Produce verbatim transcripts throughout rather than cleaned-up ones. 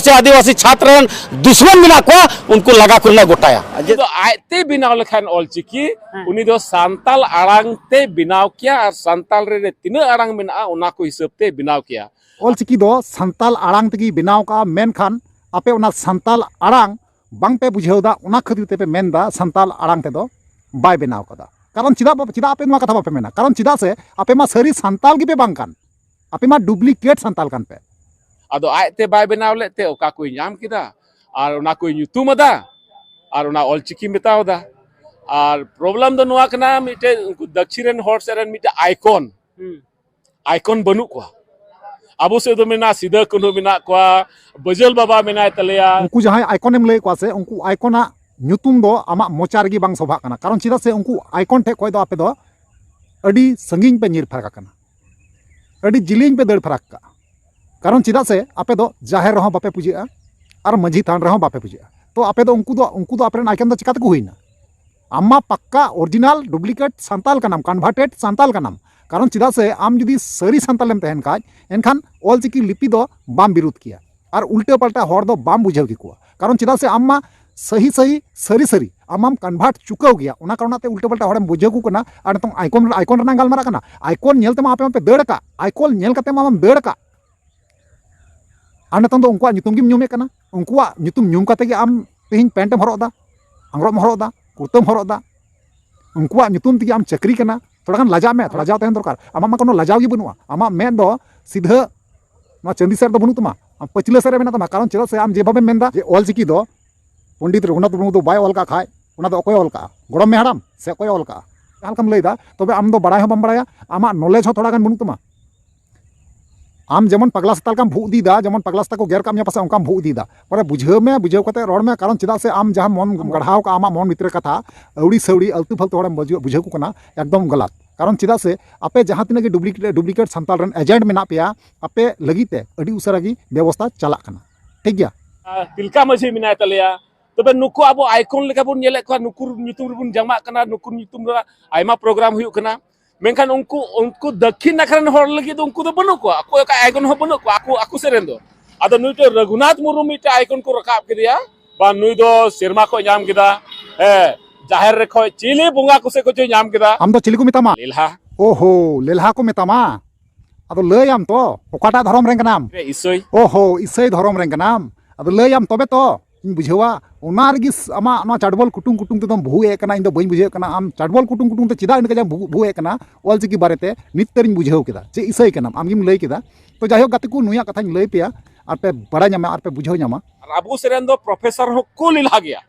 ᱥᱮ ᱟᱹᱫᱤᱵᱟᱹᱥᱤ ᱪᱷᱟᱛᱨᱚ ᱨᱮᱱ ᱫᱩᱥᱢᱚᱱ ᱢᱮᱱᱟᱜ ᱠᱚᱣᱟ, ᱩᱱᱠᱩ ᱞᱟᱜᱟ ᱠᱚᱨᱮᱱᱟᱜ ᱜᱚᱴᱟᱭᱟ᱾ ᱩᱱᱤ ᱫᱚ ᱟᱡᱛᱮ ᱵᱮᱱᱟᱣ ᱞᱮᱠᱷᱟᱱ ᱚᱞᱪᱤᱠᱤ, ᱩᱱᱤ ᱫᱚ ᱥᱟᱱᱛᱟᱞ ᱟᱲᱟᱝ ᱛᱮ ᱵᱮᱱᱟᱣ ᱠᱮᱭᱟ ᱟᱨ ᱥᱟᱱᱛᱟᱞ ᱨᱮ ᱛᱤᱱᱟᱹᱜ ᱟᱲᱟᱝ ᱢᱮᱱᱟᱜᱼᱟ ᱚᱱᱟ ᱠᱚ ᱦᱤᱥᱟᱹᱵ ᱛᱮ ᱵᱮᱱᱟᱣ ᱠᱮᱭᱟ᱾ ᱚᱞᱪᱤᱠᱤ ᱫᱚ ᱥᱟᱱᱛᱟᱞ ᱟᱲᱟᱝ ᱛᱮᱜᱮ ᱵᱮᱱᱟᱣ ᱠᱟᱜᱼᱟ, ᱢᱮᱱᱠᱷᱟᱱ ᱟᱯᱮ ᱚᱱᱟ ᱥᱟᱱᱛᱟᱞ ᱟᱲᱟᱝ ᱵᱟᱝ ᱯᱮ ᱵᱩᱡᱷᱟᱹᱣ ᱮᱫᱟ, ᱚᱱᱟ ᱠᱷᱟᱹᱛᱤᱨ ᱛᱮᱯᱮ ᱢᱮᱱ ᱮᱫᱟ ᱥᱟᱱᱛᱟᱞ ᱟᱲᱟᱝ ᱛᱮᱫᱚ ᱵᱟᱭ ᱵᱮᱱᱟᱣ ᱠᱟᱫᱟ᱾ ᱠᱟᱨᱚᱱ ᱪᱮᱫᱟᱜ ᱵᱟ- ᱪᱮᱫᱟᱜ ᱟᱯᱮ ᱱᱚᱣᱟ ᱠᱟᱛᱷᱟ ᱵᱟᱯᱮ ᱢᱮᱱᱟ? ᱠᱟᱨᱚᱱ ᱪᱮᱫᱟᱜ ᱥᱮ ᱟᱯᱮ ᱢᱟ ᱥᱟᱹᱨᱤ ᱥᱟᱱᱛᱟᱞ ᱜᱮᱯᱮ ᱵᱟᱝ ᱠᱟᱱ, ᱟᱯᱮ ᱢᱟ ᱰᱩᱯᱞᱤᱠᱮᱴ ᱥᱟᱱᱛᱟᱞ ᱠᱟᱱ ᱯᱮ᱾ ᱟᱫᱚ ᱟᱡᱛᱮ ᱵᱟᱭ ᱵᱮᱱᱟᱣ ᱞᱮᱫ ᱛᱮ ᱚᱠᱟ ᱠᱚᱭ ᱧᱟᱢ ᱠᱮᱫᱟ ᱟᱨ ᱚᱱᱟ ᱠᱚᱭ ᱧᱩᱛᱩᱢ ᱟᱫᱟ ᱟᱨ ᱚᱱᱟ ᱚᱞᱪᱤᱠᱤ ᱢᱮᱛᱟᱣ ᱫᱟ᱾ ᱟᱨ ᱯᱨᱚᱵᱞᱮᱢ ᱫᱚ ᱱᱚᱣᱟ ᱠᱟᱱᱟ, ᱢᱤᱫᱴᱮᱡ ᱩᱱᱠᱩ ᱫᱟᱠᱷᱤᱱ ᱨᱮᱱ ᱦᱚᱲ ᱥᱮᱫ ᱨᱮᱱ ᱢᱤᱫᱴᱮᱡ ᱟᱭᱠᱚᱱ, ᱟᱭᱠᱚᱱ ᱵᱟᱹᱱᱩᱜ ᱠᱚᱣᱟ᱾ ᱟᱵᱚ ᱥᱮᱫ ᱫᱚ ᱢᱮᱱᱟᱜᱼᱟ, ᱥᱤᱫᱟᱹ ᱠᱟᱹᱱᱦᱩ ᱢᱮᱱᱟᱜ ᱠᱚᱣᱟ, ᱵᱟᱹᱡᱟᱹᱞ ᱵᱟᱵᱟ ᱢᱮᱱᱟᱭ ᱛᱟᱞᱮᱭᱟ᱾ ᱩᱱᱠᱩ ᱡᱟᱦᱟᱸᱭ ᱟᱭᱠᱚᱱᱮᱢ ᱞᱟᱹᱭᱮᱫ ᱠᱚᱣᱟ ᱥᱮ, ᱩᱱᱠᱩ ᱟᱭᱠᱚᱱᱟᱜ ᱧᱩᱛᱩᱢ ᱫᱚ ᱟᱢᱟᱜ ᱢᱚᱪᱟ ᱨᱮᱜᱮ ᱵᱟᱝ ᱥᱚᱵᱷᱟᱜ ᱠᱟᱱᱟ᱾ ᱠᱟᱨᱚᱱ ᱪᱮᱫᱟᱜ ᱥᱮ ᱩᱱᱠᱩ ᱟᱭᱠᱚᱱ ᱴᱷᱮᱡ ᱠᱷᱚᱡ ᱫᱚ ᱟᱯᱮ ᱫᱚ ᱟᱹᱰᱤ ᱥᱟᱺᱜᱤᱧ ᱯᱮ ᱧᱤᱨ ᱯᱷᱟᱨᱟᱠ ᱟᱠᱟᱱᱟ, ᱟᱹᱰᱤ ᱡᱤᱞᱤᱧ ᱯᱮ ᱫᱟᱹᱲ ᱯᱷᱟᱨᱟᱠ ᱠᱟᱜᱼᱟ᱾ ᱠᱟᱨᱚᱱ ᱪᱮᱫᱟᱜ ᱥᱮ ᱟᱯᱮ ᱫᱚ ᱡᱟᱦᱮᱨ ᱨᱮᱦᱚᱸ ᱵᱟᱯᱮ ᱯᱩᱡᱟᱹᱜᱼᱟ ᱟᱨ ᱢᱟᱹᱡᱷᱤ ᱛᱷᱟᱱ ᱨᱮᱦᱚᱸ ᱵᱟᱯᱮ ᱯᱩᱡᱟᱹᱜᱼᱟ᱾ ᱛᱚ ᱟᱯᱮ ᱫᱚ ᱩᱱᱠᱩ ᱫᱚ ᱩᱱᱠᱩ ᱫᱚ ᱟᱯᱮ ᱨᱮᱱ ᱟᱭᱠᱚᱱ ᱫᱚ ᱪᱤᱠᱟ ᱛᱮᱠᱚ ᱦᱩᱭᱱᱟ? ᱟᱢ ᱢᱟ ᱯᱟᱠᱠᱟ ᱚᱨᱤᱡᱤᱱᱟᱞ ᱰᱩᱯᱞᱤᱠᱮᱴ ᱥᱟᱱᱛᱟᱞ ᱠᱟᱱᱟᱢ, ᱠᱚᱱᱵᱷᱟᱨᱴᱮᱰ ᱥᱟᱱᱛᱟᱞ ᱠᱟᱱᱟᱢ᱾ ᱠᱟᱨᱚᱱ ᱪᱮᱫᱟᱜ ᱥᱮ ᱟᱢ ᱡᱩᱫᱤ ᱥᱟᱹᱨᱤ ᱥᱟᱱᱛᱟᱞᱮᱢ ᱛᱟᱦᱮᱱ ᱠᱷᱟᱡ, ᱮᱱᱠᱷᱟᱱ ᱚᱞᱪᱤᱠᱤ ᱞᱤᱯᱤ ᱫᱚ ᱵᱟᱢ ᱵᱤᱨᱩᱫᱷ ᱠᱮᱭᱟ ᱟᱨ ᱩᱞᱴᱟᱹ ᱯᱟᱞᱴᱟ ᱦᱚᱲ ᱫᱚ ᱵᱟᱢ ᱵᱩᱡᱷᱟᱹᱣ ᱠᱮᱠᱚᱣᱟ᱾ ᱠᱟᱨᱚᱱ ᱪᱮᱫᱟᱜ ᱥᱮ ᱟᱢ ᱢᱟ ᱥᱟᱹᱦᱤ ᱥᱟᱹᱦᱤ ᱥᱟᱹᱨᱤ ᱥᱟᱹᱨᱤ ᱟᱢ ᱢᱟᱢ ᱠᱚᱱᱵᱷᱟᱨᱴ ᱪᱩᱠᱟᱹᱣ ᱜᱮᱭᱟ, ᱚᱱᱟ ᱠᱟᱨᱚᱱ ᱛᱮ ᱩᱞᱴᱟᱹ ᱯᱟᱞᱴᱟ ᱦᱚᱲᱮᱢ ᱵᱩᱡᱷᱟᱹᱣ ᱠᱚ ᱠᱟᱱᱟ᱾ ᱟᱨ ᱱᱤᱛᱚᱝ ᱟᱭᱠᱚᱱ ᱟᱭᱠᱚᱱ ᱨᱮᱱᱟᱜ ᱜᱟᱞᱢᱟᱨᱟᱜ ᱠᱟᱱᱟ, ᱟᱭᱠᱚᱱ ᱧᱮᱞ ᱛᱮᱢᱟ ᱟᱯᱮ ᱢᱟᱯᱮ ᱫᱟᱹᱲ ᱟᱠᱟᱫ, ᱟᱭᱠᱚᱱ ᱧᱮᱞ ᱠᱟᱛᱮ ᱢᱟ ᱟᱢᱮᱢ ᱫᱟᱹᱲ ᱟᱠᱟᱫ᱾ ᱟᱨ ᱱᱤᱛᱚᱝ ᱫᱚ ᱩᱱᱠᱩᱣᱟᱜ ᱧᱩᱛᱩᱢ ᱜᱮᱢ ᱧᱩᱢᱮᱫ ᱠᱟᱱᱟ, ᱩᱱᱠᱩᱣᱟᱜ ᱧᱩᱛᱩᱢ ᱧᱩᱢ ᱠᱟᱛᱮ ᱜᱮ ᱟᱢ ᱛᱮᱦᱮᱧ ᱯᱮᱱᱴ ᱮᱢ ᱦᱚᱨᱚᱜ ᱮᱫᱟ, ᱟᱝᱨᱚᱵ ᱮᱢ ᱦᱚᱨᱚᱜ ᱮᱫᱟ, ᱠᱩᱨᱛᱟᱹᱢ ᱦᱚᱨᱚᱜ ᱮᱫᱟ, ᱩᱱᱠᱩᱣᱟᱜ ᱧᱩᱛᱩᱢ ᱛᱮᱜᱮ ᱟᱢ ᱪᱟᱹᱠᱨᱤ ᱠᱟᱱᱟ᱾ ᱛᱷᱚᱲᱟ ᱜᱟᱱ ᱞᱟᱡᱟᱜ ᱢᱮ, ᱛᱷᱚᱲᱟ ᱞᱟᱡᱟᱣ ᱛᱟᱦᱮᱱ ᱫᱚᱨᱠᱟᱨ᱾ ᱟᱢᱟᱜ ᱢᱟ ᱠᱳᱱᱳ ᱞᱟᱡᱟᱣ ᱜᱮ ᱵᱟᱹᱱᱩᱜᱼᱟ, ᱟᱢᱟᱜ ᱢᱮᱫ ᱫᱚ ᱥᱤᱫᱷᱟᱹ ᱱᱚᱣᱟ ᱪᱟᱸᱫᱤ ᱥᱮᱫ ᱨᱮᱫᱚ ᱵᱟᱹᱱᱩᱜ ᱛᱟᱢᱟ, ᱟᱢ ᱯᱟᱹᱪᱷᱞᱟᱹ ᱥᱮᱫ ᱨᱮ ᱢᱮᱱᱟᱜ ᱛᱟᱢᱟ᱾ ᱠᱟᱨᱚᱱ ᱪᱮᱫᱟᱜ ᱥᱮ ᱟᱢ ᱡᱮᱵᱷᱟᱵᱮᱢ ᱢᱮᱱᱫᱟ ᱡᱮ ᱚᱞ ᱪᱤᱠᱤ ᱫᱚ ᱯᱚᱱᱰᱤᱛ ᱨᱚᱜᱷᱩᱱᱟᱛᱷ ᱢᱩᱨᱢᱩ ᱫᱚ ᱵᱟᱭ ᱚᱞ ᱠᱟᱜ ᱠᱷᱟᱡ, ᱚᱱᱟ ᱫᱚ ᱚᱠᱚᱭ ᱚᱞ ᱠᱟᱜᱼᱟ? ᱜᱚᱲᱚᱢ ᱢᱮ ᱦᱟᱲᱟᱢ ᱥᱮ ᱚᱠᱚᱭ ᱚᱞ ᱠᱟᱜᱼᱟ? ᱡᱟᱦᱟᱸ ᱞᱮᱠᱟᱢ ᱞᱟᱹᱭᱫᱟ, ᱛᱚᱵᱮ ᱟᱢ ᱫᱚ ᱵᱟᱲᱟᱭ ᱦᱚᱸ ᱵᱟᱢ ᱵᱟᱲᱟᱭᱟ, ᱟᱢᱟᱜ ᱱᱚᱞᱮᱡᱽ ᱦᱚᱸ ᱛᱷᱚᱲᱟ ᱜᱟᱱ ᱵᱟᱹᱱᱩᱜ ᱛᱟᱢᱟ᱾ ᱟᱢ ᱡᱮᱢᱚᱱ ᱯᱟᱜᱽᱞᱟ ᱥᱮᱛᱟ ᱞᱮᱠᱟᱢ ᱵᱷᱩᱜ ᱤᱫᱤᱭᱮᱫᱟ, ᱡᱮᱢᱚᱱ ᱯᱟᱜᱽᱞᱟ ᱥᱮᱛᱟ ᱠᱚ ᱜᱮᱨ ᱠᱟᱜ ᱢᱮᱭᱟ ᱯᱟᱥᱮ, ᱚᱱᱠᱟᱢ ᱵᱷᱩᱜ ᱤᱫᱤᱭᱮᱫᱟ᱾ ᱯᱚᱨᱮ ᱵᱩᱡᱷᱟᱹᱣ ᱢᱮ, ᱵᱩᱡᱷᱟᱹᱣ ᱠᱟᱛᱮ ᱨᱚᱲ ᱢᱮ᱾ ᱠᱟᱨᱚᱱ ᱪᱮᱫᱟᱜ ᱥᱮ ᱟᱢ ᱡᱟᱦᱟᱸ ᱢᱚᱱ ᱜᱟᱲᱦᱟᱣ ᱠᱟᱜᱼᱟ, ᱟᱢᱟᱜ ᱢᱚᱱ ᱵᱷᱤᱛᱨᱤ ᱨᱮ ᱠᱟᱛᱷᱟ ᱟᱹᱣᱲᱤ ᱥᱟᱹᱣᱲᱤ ᱟᱹᱞᱛᱩ ᱯᱷᱟᱹᱞᱛᱩ ᱦᱚᱲᱮᱢ ᱵᱩᱡᱷᱟᱹᱣ, ᱵᱩᱡᱷᱟᱹᱣ ᱠᱚ ᱠᱟᱱᱟ, ᱮᱠᱫᱚᱢ ᱜᱟᱞᱟᱛ᱾ ᱠᱟᱨᱚᱱ ᱪᱮᱫᱟᱜ ᱥᱮ ᱟᱯᱮ ᱡᱟᱦᱟᱸ ᱛᱤᱱᱟᱹᱜ ᱜᱮ ᱰᱩᱯᱞᱤᱠᱮᱴ ᱰᱩᱯᱞᱤᱠᱮᱴ ᱥᱟᱱᱛᱟᱲ ᱨᱮᱱ ᱮᱡᱮᱱᱴ ᱢᱮᱱᱟᱜ ᱯᱮᱭᱟ, ᱟᱯᱮ ᱞᱟᱹᱜᱤᱫ ᱛᱮ ᱟᱹᱰᱤ ᱩᱥᱟᱹᱨᱟ ᱜᱮ ᱵᱮᱵᱚᱥᱛᱷᱟ ᱪᱟᱞᱟᱜ ᱠᱟᱱᱟ᱾ ᱴᱷᱤᱠ ᱜᱮᱭᱟ? ᱟᱨ ᱛᱤᱞᱠᱟ ᱢᱟᱹᱡᱷᱤ ᱢᱮᱱᱟᱭ ᱛᱟᱞᱮᱭᱟ, ᱛᱚᱵᱮ ᱱᱩᱠᱩ ᱟᱵᱚ ᱟᱭᱠᱚᱱ ᱞᱮᱠᱟ ᱵᱚᱱ ᱧᱮᱞᱮᱫ ᱠᱚᱣᱟ, ᱱᱩᱠᱩ ᱧᱩᱛᱩᱢ ᱨᱮᱵᱚᱱ ᱡᱟᱢᱟᱜ ᱠᱟᱱᱟ, ᱱᱩᱠᱩ ᱧᱩᱛᱩᱢ ᱨᱮ ᱟᱭᱢᱟ ᱯᱨᱳᱜᱨᱟᱢ ᱦᱩᱭᱩᱜ ᱠᱟᱱᱟ᱾ ᱢᱮᱱᱠᱷᱟᱱ ᱩᱱᱠᱩ ᱩᱱᱠᱩ ᱫᱟᱹᱠᱷᱤᱱ ᱱᱟᱠᱷᱟ ᱨᱮᱱ ᱦᱚᱲ ᱞᱟᱹᱜᱤᱫ ᱫᱚ ᱩᱱᱠᱩ ᱫᱚ ᱵᱟᱹᱱᱩᱜ ᱠᱚᱣᱟ, ᱚᱠᱚᱭ ᱚᱠᱟ ᱟᱭᱠᱚᱱ ᱦᱚᱸ ᱵᱟᱹᱱᱩᱜ ᱠᱚᱣᱟ ᱟᱠᱚ ᱟᱠᱚ ᱥᱮᱫ ᱨᱮᱱ ᱫᱚ᱾ ᱟᱫᱚ ᱱᱩᱭ ᱴᱷᱮᱱ ᱨᱟᱹᱜᱷᱩᱱᱟᱛᱷ ᱢᱩᱨᱢᱩ ᱢᱤᱫᱴᱮᱱ ᱟᱭᱠᱚᱱ ᱠᱚ ᱨᱟᱠᱟᱵ ᱠᱮᱫᱮᱭᱟ, ᱵᱟ ᱱᱩᱭ ᱫᱚ ᱥᱮᱨᱢᱟ ᱠᱷᱚᱱ ᱧᱟᱢ ᱠᱮᱫᱟ, ᱦᱮᱸ, ᱡᱟᱦᱮᱨ ᱨᱮ ᱠᱷᱚᱱ ᱪᱤᱞᱤ ᱵᱚᱸᱜᱟ ᱠᱚ ᱥᱮᱫ ᱠᱷᱚᱱ ᱪᱚᱭ ᱧᱟᱢ ᱠᱮᱫᱟ᱾ ᱟᱢ ᱫᱚ ᱪᱤᱞᱤ ᱠᱚ ᱢᱮᱛᱟᱢᱟ? ᱞᱮᱞᱦᱟ᱾ ᱳᱦᱳ, ᱞᱮᱞᱦᱟ ᱠᱚ ᱢᱮᱛᱟᱢᱟ᱾ ᱟᱫᱚ ᱞᱟᱹᱭᱟᱢ ᱛᱚ, ᱚᱠᱟᱴᱟᱜ ᱫᱷᱚᱨᱚᱢ ᱨᱮᱱ ᱠᱟᱱᱟᱢ? ᱤᱥᱟᱹᱭ᱾ ᱳᱦᱳ, ᱤᱥᱟᱹᱭ ᱫᱷᱚᱨᱚᱢ ᱨᱮᱱ ᱠᱟᱱᱟᱢ᱾ ᱟᱫᱚ ᱞᱟᱹᱭᱟᱢ ᱛᱚᱵᱮ ᱛᱚ ᱤᱧ ᱵᱩᱡᱷᱟᱹᱣᱟ᱾ ᱚᱱᱟ ᱨᱮᱜᱮ ᱥ-, ᱟᱢᱟᱜ ᱱᱚᱣᱟ ᱪᱟᱰᱵᱚᱞ ᱠᱩᱴᱩᱝ ᱠᱩᱴᱩᱝ ᱛᱮᱫᱚᱢ ᱵᱷᱩᱜ ᱮᱫ ᱠᱟᱱᱟ, ᱤᱧ ᱫᱚ ᱵᱟᱹᱧ ᱵᱩᱡᱷᱟᱹᱣ ᱠᱟᱱᱟ᱾ ᱟᱢ ᱪᱟᱰᱵᱚᱞ ᱠᱩᱴᱩᱝ ᱠᱩᱴᱩᱝ ᱛᱮ ᱪᱮᱫᱟᱜ ᱤᱱᱟᱹᱜ ᱠᱟᱡᱟᱠ ᱮᱢ ᱵᱷᱩ-, ᱵᱷᱩᱜ ᱮᱫ ᱠᱟᱱᱟ? ᱚᱞᱪᱤᱠᱤ ᱵᱟᱨᱮᱛᱮ ᱱᱤᱛ ᱛᱟᱹᱨᱤᱧ ᱵᱩᱡᱷᱟᱹᱣ ᱠᱮᱫᱟ ᱪᱮᱫ ᱤᱥᱟᱹᱭ ᱠᱟᱱᱟᱢ᱾ ᱟᱢ ᱜᱮᱢ ᱞᱟᱹᱭ ᱠᱮᱫᱟ᱾ ᱛᱚ ᱡᱟᱭᱦᱳᱠ ᱜᱟᱛᱮ ᱠᱚ, ᱱᱩᱭᱟᱜ ᱠᱟᱛᱷᱟᱧ ᱞᱟᱹᱭ ᱯᱮᱭᱟ, ᱟᱨ ᱯᱮ ᱵᱟᱲᱟᱭ ᱧᱟᱢᱟ, ᱟᱨ ᱯᱮ ᱵᱩᱡᱷᱟᱹᱣ ᱧᱟᱢᱟ᱾ ᱟᱨ ᱟᱵᱚ ᱥᱮᱫ ᱨᱮᱱ ᱫᱚ ᱯᱨᱚᱯᱷᱮᱥᱚᱨ ᱦᱚᱸᱠᱚ ᱞᱮᱞᱦᱟ ᱜᱮᱭᱟ᱾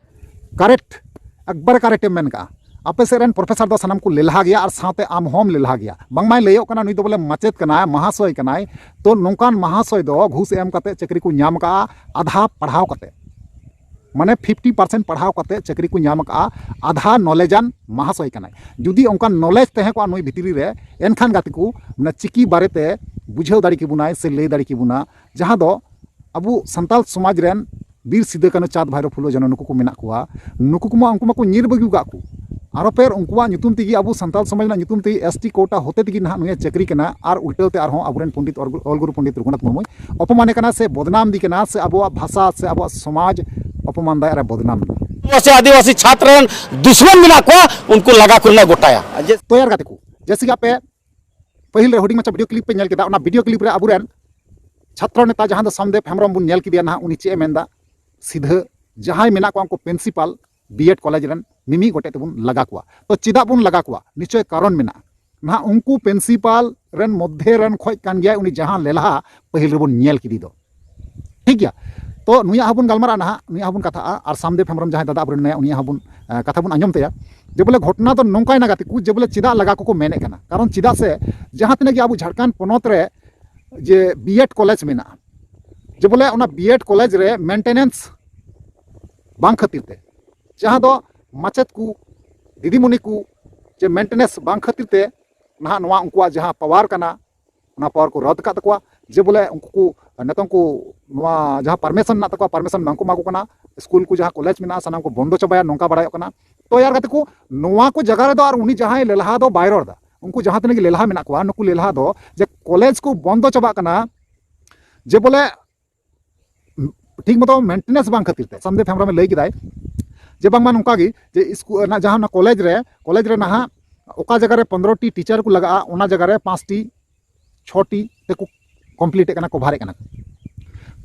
ᱠᱟᱨᱮᱠᱴ, ᱮᱠᱵᱟᱨᱮ ᱠᱟᱨᱮᱠᱴ ᱮᱢ ᱢᱮᱱ ᱠᱟᱜᱼᱟ᱾ ᱟᱯᱮ ᱥᱮᱫ ᱨᱮᱱ ᱯᱨᱚᱯᱷᱮᱥᱚᱨ ᱫᱚ ᱥᱟᱱᱟᱢ ᱠᱚ ᱞᱮᱞᱦᱟ ᱜᱮᱭᱟ, ᱟᱨ ᱥᱟᱶᱛᱮ ᱟᱢ ᱦᱚᱸᱢ ᱞᱮᱞᱦᱟ ᱜᱮᱭᱟ᱾ ᱵᱟᱝᱢᱟᱭ ᱞᱟᱹᱭᱚᱜ ᱠᱟᱱᱟ ᱱᱩᱭ ᱫᱚ ᱵᱚᱞᱮ ᱢᱟᱪᱮᱫ ᱠᱟᱱᱟᱭ, ᱢᱟᱦᱟᱥᱚᱭ ᱠᱟᱱᱟᱭ᱾ ᱛᱚ ᱱᱚᱝᱠᱟᱱ ᱢᱟᱦᱟᱥᱚᱭ ᱫᱚ ᱜᱷᱩᱥ ᱮᱢ ᱠᱟᱛᱮ ᱪᱟᱹᱠᱨᱤ ᱠᱚ ᱧᱟᱢ ᱠᱟᱜᱼᱟ, ᱟᱫᱷᱟ ᱯᱟᱲᱦᱟᱣ ᱠᱟᱛᱮ, ᱢᱟᱱᱮ ᱯᱷᱤᱯᱴᱤ ᱯᱟᱨᱥᱮᱱᱴ ᱯᱟᱲᱦᱟᱣ ᱠᱟᱛᱮ ᱪᱟᱹᱠᱨᱤ ᱠᱚ ᱧᱟᱢ ᱠᱟᱜᱼᱟ, ᱟᱫᱷᱟ ᱱᱚᱞᱮᱡᱟᱱ ᱢᱟᱦᱟᱥᱚᱭ ᱠᱟᱱᱟᱭ᱾ ᱡᱩᱫᱤ ᱚᱱᱠᱟᱱ ᱱᱚᱞᱮᱡᱽ ᱛᱟᱦᱮᱸ ᱠᱚᱜᱼᱟ ᱱᱩᱭ ᱵᱷᱤᱛᱨᱤ ᱨᱮ, ᱮᱱᱠᱷᱟᱱ ᱜᱟᱛᱮ ᱠᱚ, ᱢᱟᱱᱮ ᱪᱤᱠᱤ ᱵᱟᱨᱮᱛᱮ ᱵᱩᱡᱷᱟᱹᱣ ᱫᱟᱲᱮ ᱠᱮᱵᱚᱱᱟᱭ ᱥᱮ ᱞᱟᱹᱭ ᱫᱟᱲᱮ ᱠᱮᱵᱚᱱᱟ, ᱡᱟᱦᱟᱸ ᱫᱚ ᱟᱵᱚ ᱥᱟᱱᱛᱟᱲ ᱥᱚᱢᱟᱡᱽ ᱨᱮᱱ ᱵᱤᱨ ᱥᱤᱫᱟᱹ ᱠᱟᱹᱱᱦᱩ, ᱪᱟᱸᱫᱽ ᱵᱷᱟᱭᱨᱳ, ᱯᱷᱩᱞᱳ ᱡᱷᱟᱱᱳ, ᱱᱩᱠᱩ ᱠᱚ ᱢᱮᱱᱟᱜ ᱠᱚᱣᱟ, ᱱᱩᱠᱩ ᱠᱚᱢᱟ, ᱩᱱᱠᱩ ᱢᱟᱠᱚ ᱧᱤᱨ ᱵᱟᱹᱜᱤ ᱟᱠᱟᱫ ᱠᱚ᱾ ᱟᱨᱚ ᱯᱷᱮᱨ ᱩᱱᱠᱩᱣᱟᱜ ᱧᱩᱛᱩᱢ ᱛᱮᱜᱮ, ᱟᱵᱚ ᱥᱟᱱᱛᱟᱲ ᱥᱚᱢᱟᱡᱽ ᱨᱮᱱᱟᱜ ᱧᱩᱛᱩᱢ ᱛᱮᱜᱮ ᱮᱥ ᱴᱤ ᱠᱳᱴᱟ ᱦᱚᱛᱮ ᱛᱮᱜᱮ ᱱᱟᱦᱟᱜ ᱱᱩᱭᱮ ᱪᱟᱹᱠᱨᱤ ᱠᱟᱱᱟ᱾ ᱟᱨ ᱩᱞᱴᱟᱹᱣ ᱛᱮ ᱟᱨᱦᱚᱸ ᱟᱵᱚᱨᱮᱱ ᱯᱚᱱᱰᱤᱛ ᱚᱞ-, ᱚᱞ ᱜᱩᱨᱩ ᱯᱚᱱᱰᱤᱛ ᱨᱚᱜᱷᱩᱱᱟᱛᱷ ᱢᱩᱨᱢᱩᱭ ᱚᱯᱚᱢᱟᱱᱮ ᱠᱟᱱᱟ, ᱥᱮ ᱵᱚᱫᱱᱟᱢ ᱫᱤ ᱠᱟᱱᱟ, ᱥᱮ ᱟᱵᱚᱣᱟᱜ ᱵᱷᱟᱥᱟ, ᱥᱮ ᱟᱵᱚᱣᱟᱜ ᱥᱚᱢᱟᱡᱽ ᱚᱯᱚᱢᱟᱱ ᱫᱟᱭ ᱟᱨ ᱵᱚᱫᱱᱟᱢ ᱫᱟᱭ᱾ ᱟᱹᱫᱤᱵᱟᱹᱥᱤ, ᱟᱹᱫᱤᱵᱟᱹᱥᱤ ᱪᱷᱟᱛᱨ ᱨᱮᱱ ᱫᱩᱥᱢᱚᱱ ᱢᱮᱱᱟᱜ ᱠᱚᱣᱟ, ᱩᱱᱠᱩ ᱞᱟᱜᱟ ᱠᱚᱨᱮᱱᱟᱜ ᱜᱚᱴᱟᱭᱟ᱾ ᱛᱚ ᱭᱟᱨ ᱜᱟᱛᱮ ᱠᱚ, ᱡᱮᱭᱥᱮ ᱠᱤ ᱟᱯᱮ ᱯᱟᱹᱦᱤᱞ ᱨᱮ ᱦᱩᱰᱤᱧ ᱢᱟᱪᱷᱟ ᱵᱷᱤᱰᱤᱭᱳ ᱠᱞᱤᱯ ᱯᱮ ᱧᱮᱞ ᱠᱮᱫᱟ, ᱚᱱᱟ ᱵᱷᱤᱰᱤᱭᱳ ᱠᱞᱤᱯ ᱨᱮ ᱟᱵᱚᱨᱮᱱ ᱪᱷᱟᱛᱨᱚ ᱱᱮᱛᱟ ᱡᱟᱦᱟᱸ ᱫᱚ ᱥᱟᱢᱫᱮᱵ ᱦᱮᱢᱵᱨᱚᱢ ᱵᱚᱱ ᱧᱮᱞ ᱠᱮᱫᱮᱭᱟ ᱱᱟᱦᱟᱜ, ᱩᱱᱤ ᱪᱮᱫ ᱮ ᱢᱮᱱᱫᱟ? ᱥᱤᱫᱷᱟᱹ ᱡᱟᱦᱟᱸᱭ ᱢᱮᱱᱟᱜ ᱠᱚᱣᱟ ᱩᱱᱠᱩ ᱯᱨᱤᱱᱥᱤᱯᱟᱞ ᱵᱤ ᱮᱰ ᱠᱚᱞᱮᱡᱽ ᱨᱮᱱ ᱢᱤᱢᱤᱫ ᱜᱚᱴᱮᱡ ᱛᱮᱵᱚᱱ ᱞᱟᱜᱟ ᱠᱚᱣᱟ᱾ ᱛᱚ ᱪᱮᱫᱟᱜ ᱵᱚᱱ ᱞᱟᱜᱟ ᱠᱚᱣᱟ? ᱱᱤᱥᱪᱚᱭ ᱠᱟᱨᱚᱱ ᱢᱮᱱᱟᱜᱼᱟ᱾ ᱱᱟᱦᱟᱜ ᱩᱱᱠᱩ ᱯᱨᱤᱱᱥᱤᱯᱟᱞ ᱨᱮᱱ ᱢᱚᱫᱽᱫᱷᱮ ᱨᱮᱱ ᱠᱷᱚᱡ ᱠᱟᱱ ᱜᱮᱭᱟᱭ ᱩᱱᱤ ᱡᱟᱦᱟᱸ ᱞᱮᱞᱦᱟ ᱯᱟᱹᱦᱤᱞ ᱨᱮᱵᱚᱱ ᱧᱮᱞ ᱠᱮᱫᱮ ᱫᱚ᱾ ᱴᱷᱤᱠ ᱜᱮᱭᱟ, ᱛᱚ ᱱᱩᱭᱟᱜ ᱦᱚᱸᱵᱚᱱ ᱜᱟᱞᱢᱟᱨᱟᱜᱼᱟ ᱱᱟᱦᱟᱜ, ᱱᱩᱭᱟᱜ ᱦᱚᱸᱵᱚᱱ ᱠᱟᱛᱷᱟᱜᱼᱟ᱾ ᱟᱨ ᱥᱟᱢᱫᱮᱵ ᱦᱮᱢᱵᱨᱚᱢ ᱡᱟᱦᱟᱸᱭ ᱫᱟᱫᱟ ᱟᱵᱚᱨᱮᱱ ᱢᱮᱱᱟᱭᱟ, ᱩᱱᱤᱭᱟᱜ ᱦᱚᱸᱵᱚᱱ, ᱮ, ᱠᱟᱛᱷᱟ ᱵᱚᱱ ᱟᱸᱡᱚᱢ ᱛᱟᱭᱟ᱾ ᱡᱮ ᱵᱚᱞᱮ ᱜᱷᱚᱴᱚᱱᱟ ᱫᱚ ᱱᱚᱝᱠᱟᱭᱮᱱᱟ ᱜᱟᱛᱮ ᱠᱚ, ᱡᱮ ᱵᱚᱞᱮ ᱪᱮᱫᱟᱜ ᱞᱟᱜᱟ ᱠᱚᱠᱚ ᱢᱮᱱᱮᱫ ᱠᱟᱱᱟ? ᱠᱟᱨᱚᱱ ᱪᱮᱫᱟᱜ ᱥᱮ ᱡᱟᱦᱟᱸ ᱛᱤᱱᱟᱹᱜ ᱜᱮ ᱟᱵᱚ ᱡᱷᱟᱲᱠᱷᱚᱸᱰ ᱯᱚᱱᱚᱛ ᱨᱮ ᱡᱮ ᱵᱤ ᱮᱰ ᱠᱚᱞᱮᱡᱽ ᱢᱮᱱᱟᱜᱼᱟ, ᱡᱮ ᱵᱚᱞᱮ ᱚᱱᱟ ᱵᱤ ᱮᱰ ᱠᱚᱞᱮᱡᱽ ᱨᱮ ᱢᱮᱱᱴᱮᱱᱮᱱᱥ ᱵᱟᱝ ᱠᱷᱟᱹᱛᱤᱨ ᱛᱮ, ᱡᱟᱦᱟᱸ ᱫᱚ ᱢᱟᱪᱮᱫ ᱠᱚ, ᱫᱤᱫᱤᱢᱩᱱᱤ ᱠᱚ ᱡᱮ ᱢᱮᱱᱴᱮᱱᱮᱱᱥ ᱵᱟᱝ ᱠᱷᱟᱹᱛᱤᱨ ᱛᱮ ᱱᱟᱦᱟᱜ ᱱᱚᱣᱟ ᱩᱱᱠᱩᱣᱟᱜ ᱡᱟᱦᱟᱸ ᱯᱟᱣᱟᱨ ᱠᱟᱱᱟ, ᱚᱱᱟ ᱯᱟᱣᱟᱨ ᱠᱚ ᱨᱟᱫ ᱟᱠᱟᱫ ᱛᱟᱠᱚᱣᱟ᱾ ᱡᱮ ᱵᱚᱞᱮ ᱩᱱᱠᱩ ᱠᱚ ᱱᱤᱛᱚᱝ ᱠᱚ ᱱᱚᱣᱟ ᱡᱟᱦᱟᱸ ᱯᱟᱨᱢᱤᱥᱚᱱ ᱢᱮᱱᱟᱜ ᱛᱟᱠᱚᱣᱟ, ᱯᱟᱨᱢᱤᱥᱚᱱ ᱵᱟᱝ ᱠᱚ ᱮᱢᱟ ᱠᱚ ᱠᱟᱱᱟ, ᱥᱠᱩᱞ ᱠᱚ ᱡᱟᱦᱟᱸ ᱠᱚᱞᱮᱡᱽ ᱢᱮᱱᱟᱜᱼᱟ ᱥᱟᱱᱟᱢ ᱠᱚ ᱵᱚᱱᱫᱚ ᱪᱟᱵᱟᱭᱟ, ᱱᱚᱝᱠᱟ ᱵᱟᱲᱟᱭᱚᱜ ᱠᱟᱱᱟ᱾ ᱛᱚ ᱭᱟᱨ ᱜᱟᱛᱮ ᱠᱚ, ᱱᱚᱣᱟ ᱠᱚ ᱡᱟᱭᱜᱟ ᱨᱮᱫᱚ ᱟᱨ ᱩᱱᱤ ᱡᱟᱦᱟᱸᱭ ᱞᱮᱞᱦᱟ ᱫᱚ ᱵᱟᱭ ᱨᱚᱲ ᱮᱫᱟ᱾ ᱩᱱᱠᱩ ᱡᱟᱦᱟᱸ ᱛᱤᱱᱟᱹᱜ ᱜᱮ ᱞᱮᱞᱦᱟ ᱢᱮᱱᱟᱜ ᱠᱚᱣᱟ, ᱱᱩᱠᱩ ᱞᱮᱞᱦᱟ ᱫᱚ ᱡᱮ ᱠᱚᱞᱮᱡᱽ ᱠᱚ ᱵᱚᱱᱫᱚ ᱪᱟᱵᱟᱜ ᱠᱟᱱᱟ, ᱡᱮ ᱵᱚᱞᱮ ᱴᱷᱤᱠ ᱢᱚᱛᱚ ᱢᱮᱱᱴᱮᱱᱮᱱᱥ ᱵᱟᱝ ᱠᱷᱟᱹᱛᱤᱨ ᱛᱮ᱾ ᱥᱟᱢᱫᱮᱵ ᱦᱮᱢᱵᱨᱚᱢᱮ ᱞᱟᱹᱭ ᱠᱮᱫᱟᱭ ᱡᱮ ᱵᱟᱝᱢᱟ ᱱᱚᱝᱠᱟ ᱜᱮ ᱡᱮ ᱥᱠᱩᱞ ᱨᱮᱱᱟᱜ ᱡᱟᱦᱟᱸ ᱚᱱᱟ ᱠᱚᱞᱮᱡᱽ ᱨᱮ, ᱠᱚᱞᱮᱡᱽ ᱨᱮ ᱱᱟᱦᱟᱜ ᱚᱠᱟ ᱡᱟᱭᱜᱟ ᱨᱮ ᱯᱚᱱᱨᱚ ᱴᱤ ᱴᱤᱪᱟᱨ ᱠᱚ ᱞᱟᱜᱟᱜᱼᱟ, ᱚᱱᱟ ᱡᱟᱭᱜᱟ ᱨᱮ ᱯᱟᱸᱪ ᱴᱤ, ᱪᱷᱚ ᱴᱤ ᱛᱮᱠᱚ ᱠᱚᱢᱯᱞᱤᱴ ᱮᱫ ᱠᱟᱱᱟ, ᱠᱚᱵᱷᱟᱨ ᱮᱫ ᱠᱟᱱᱟ ᱠᱚ᱾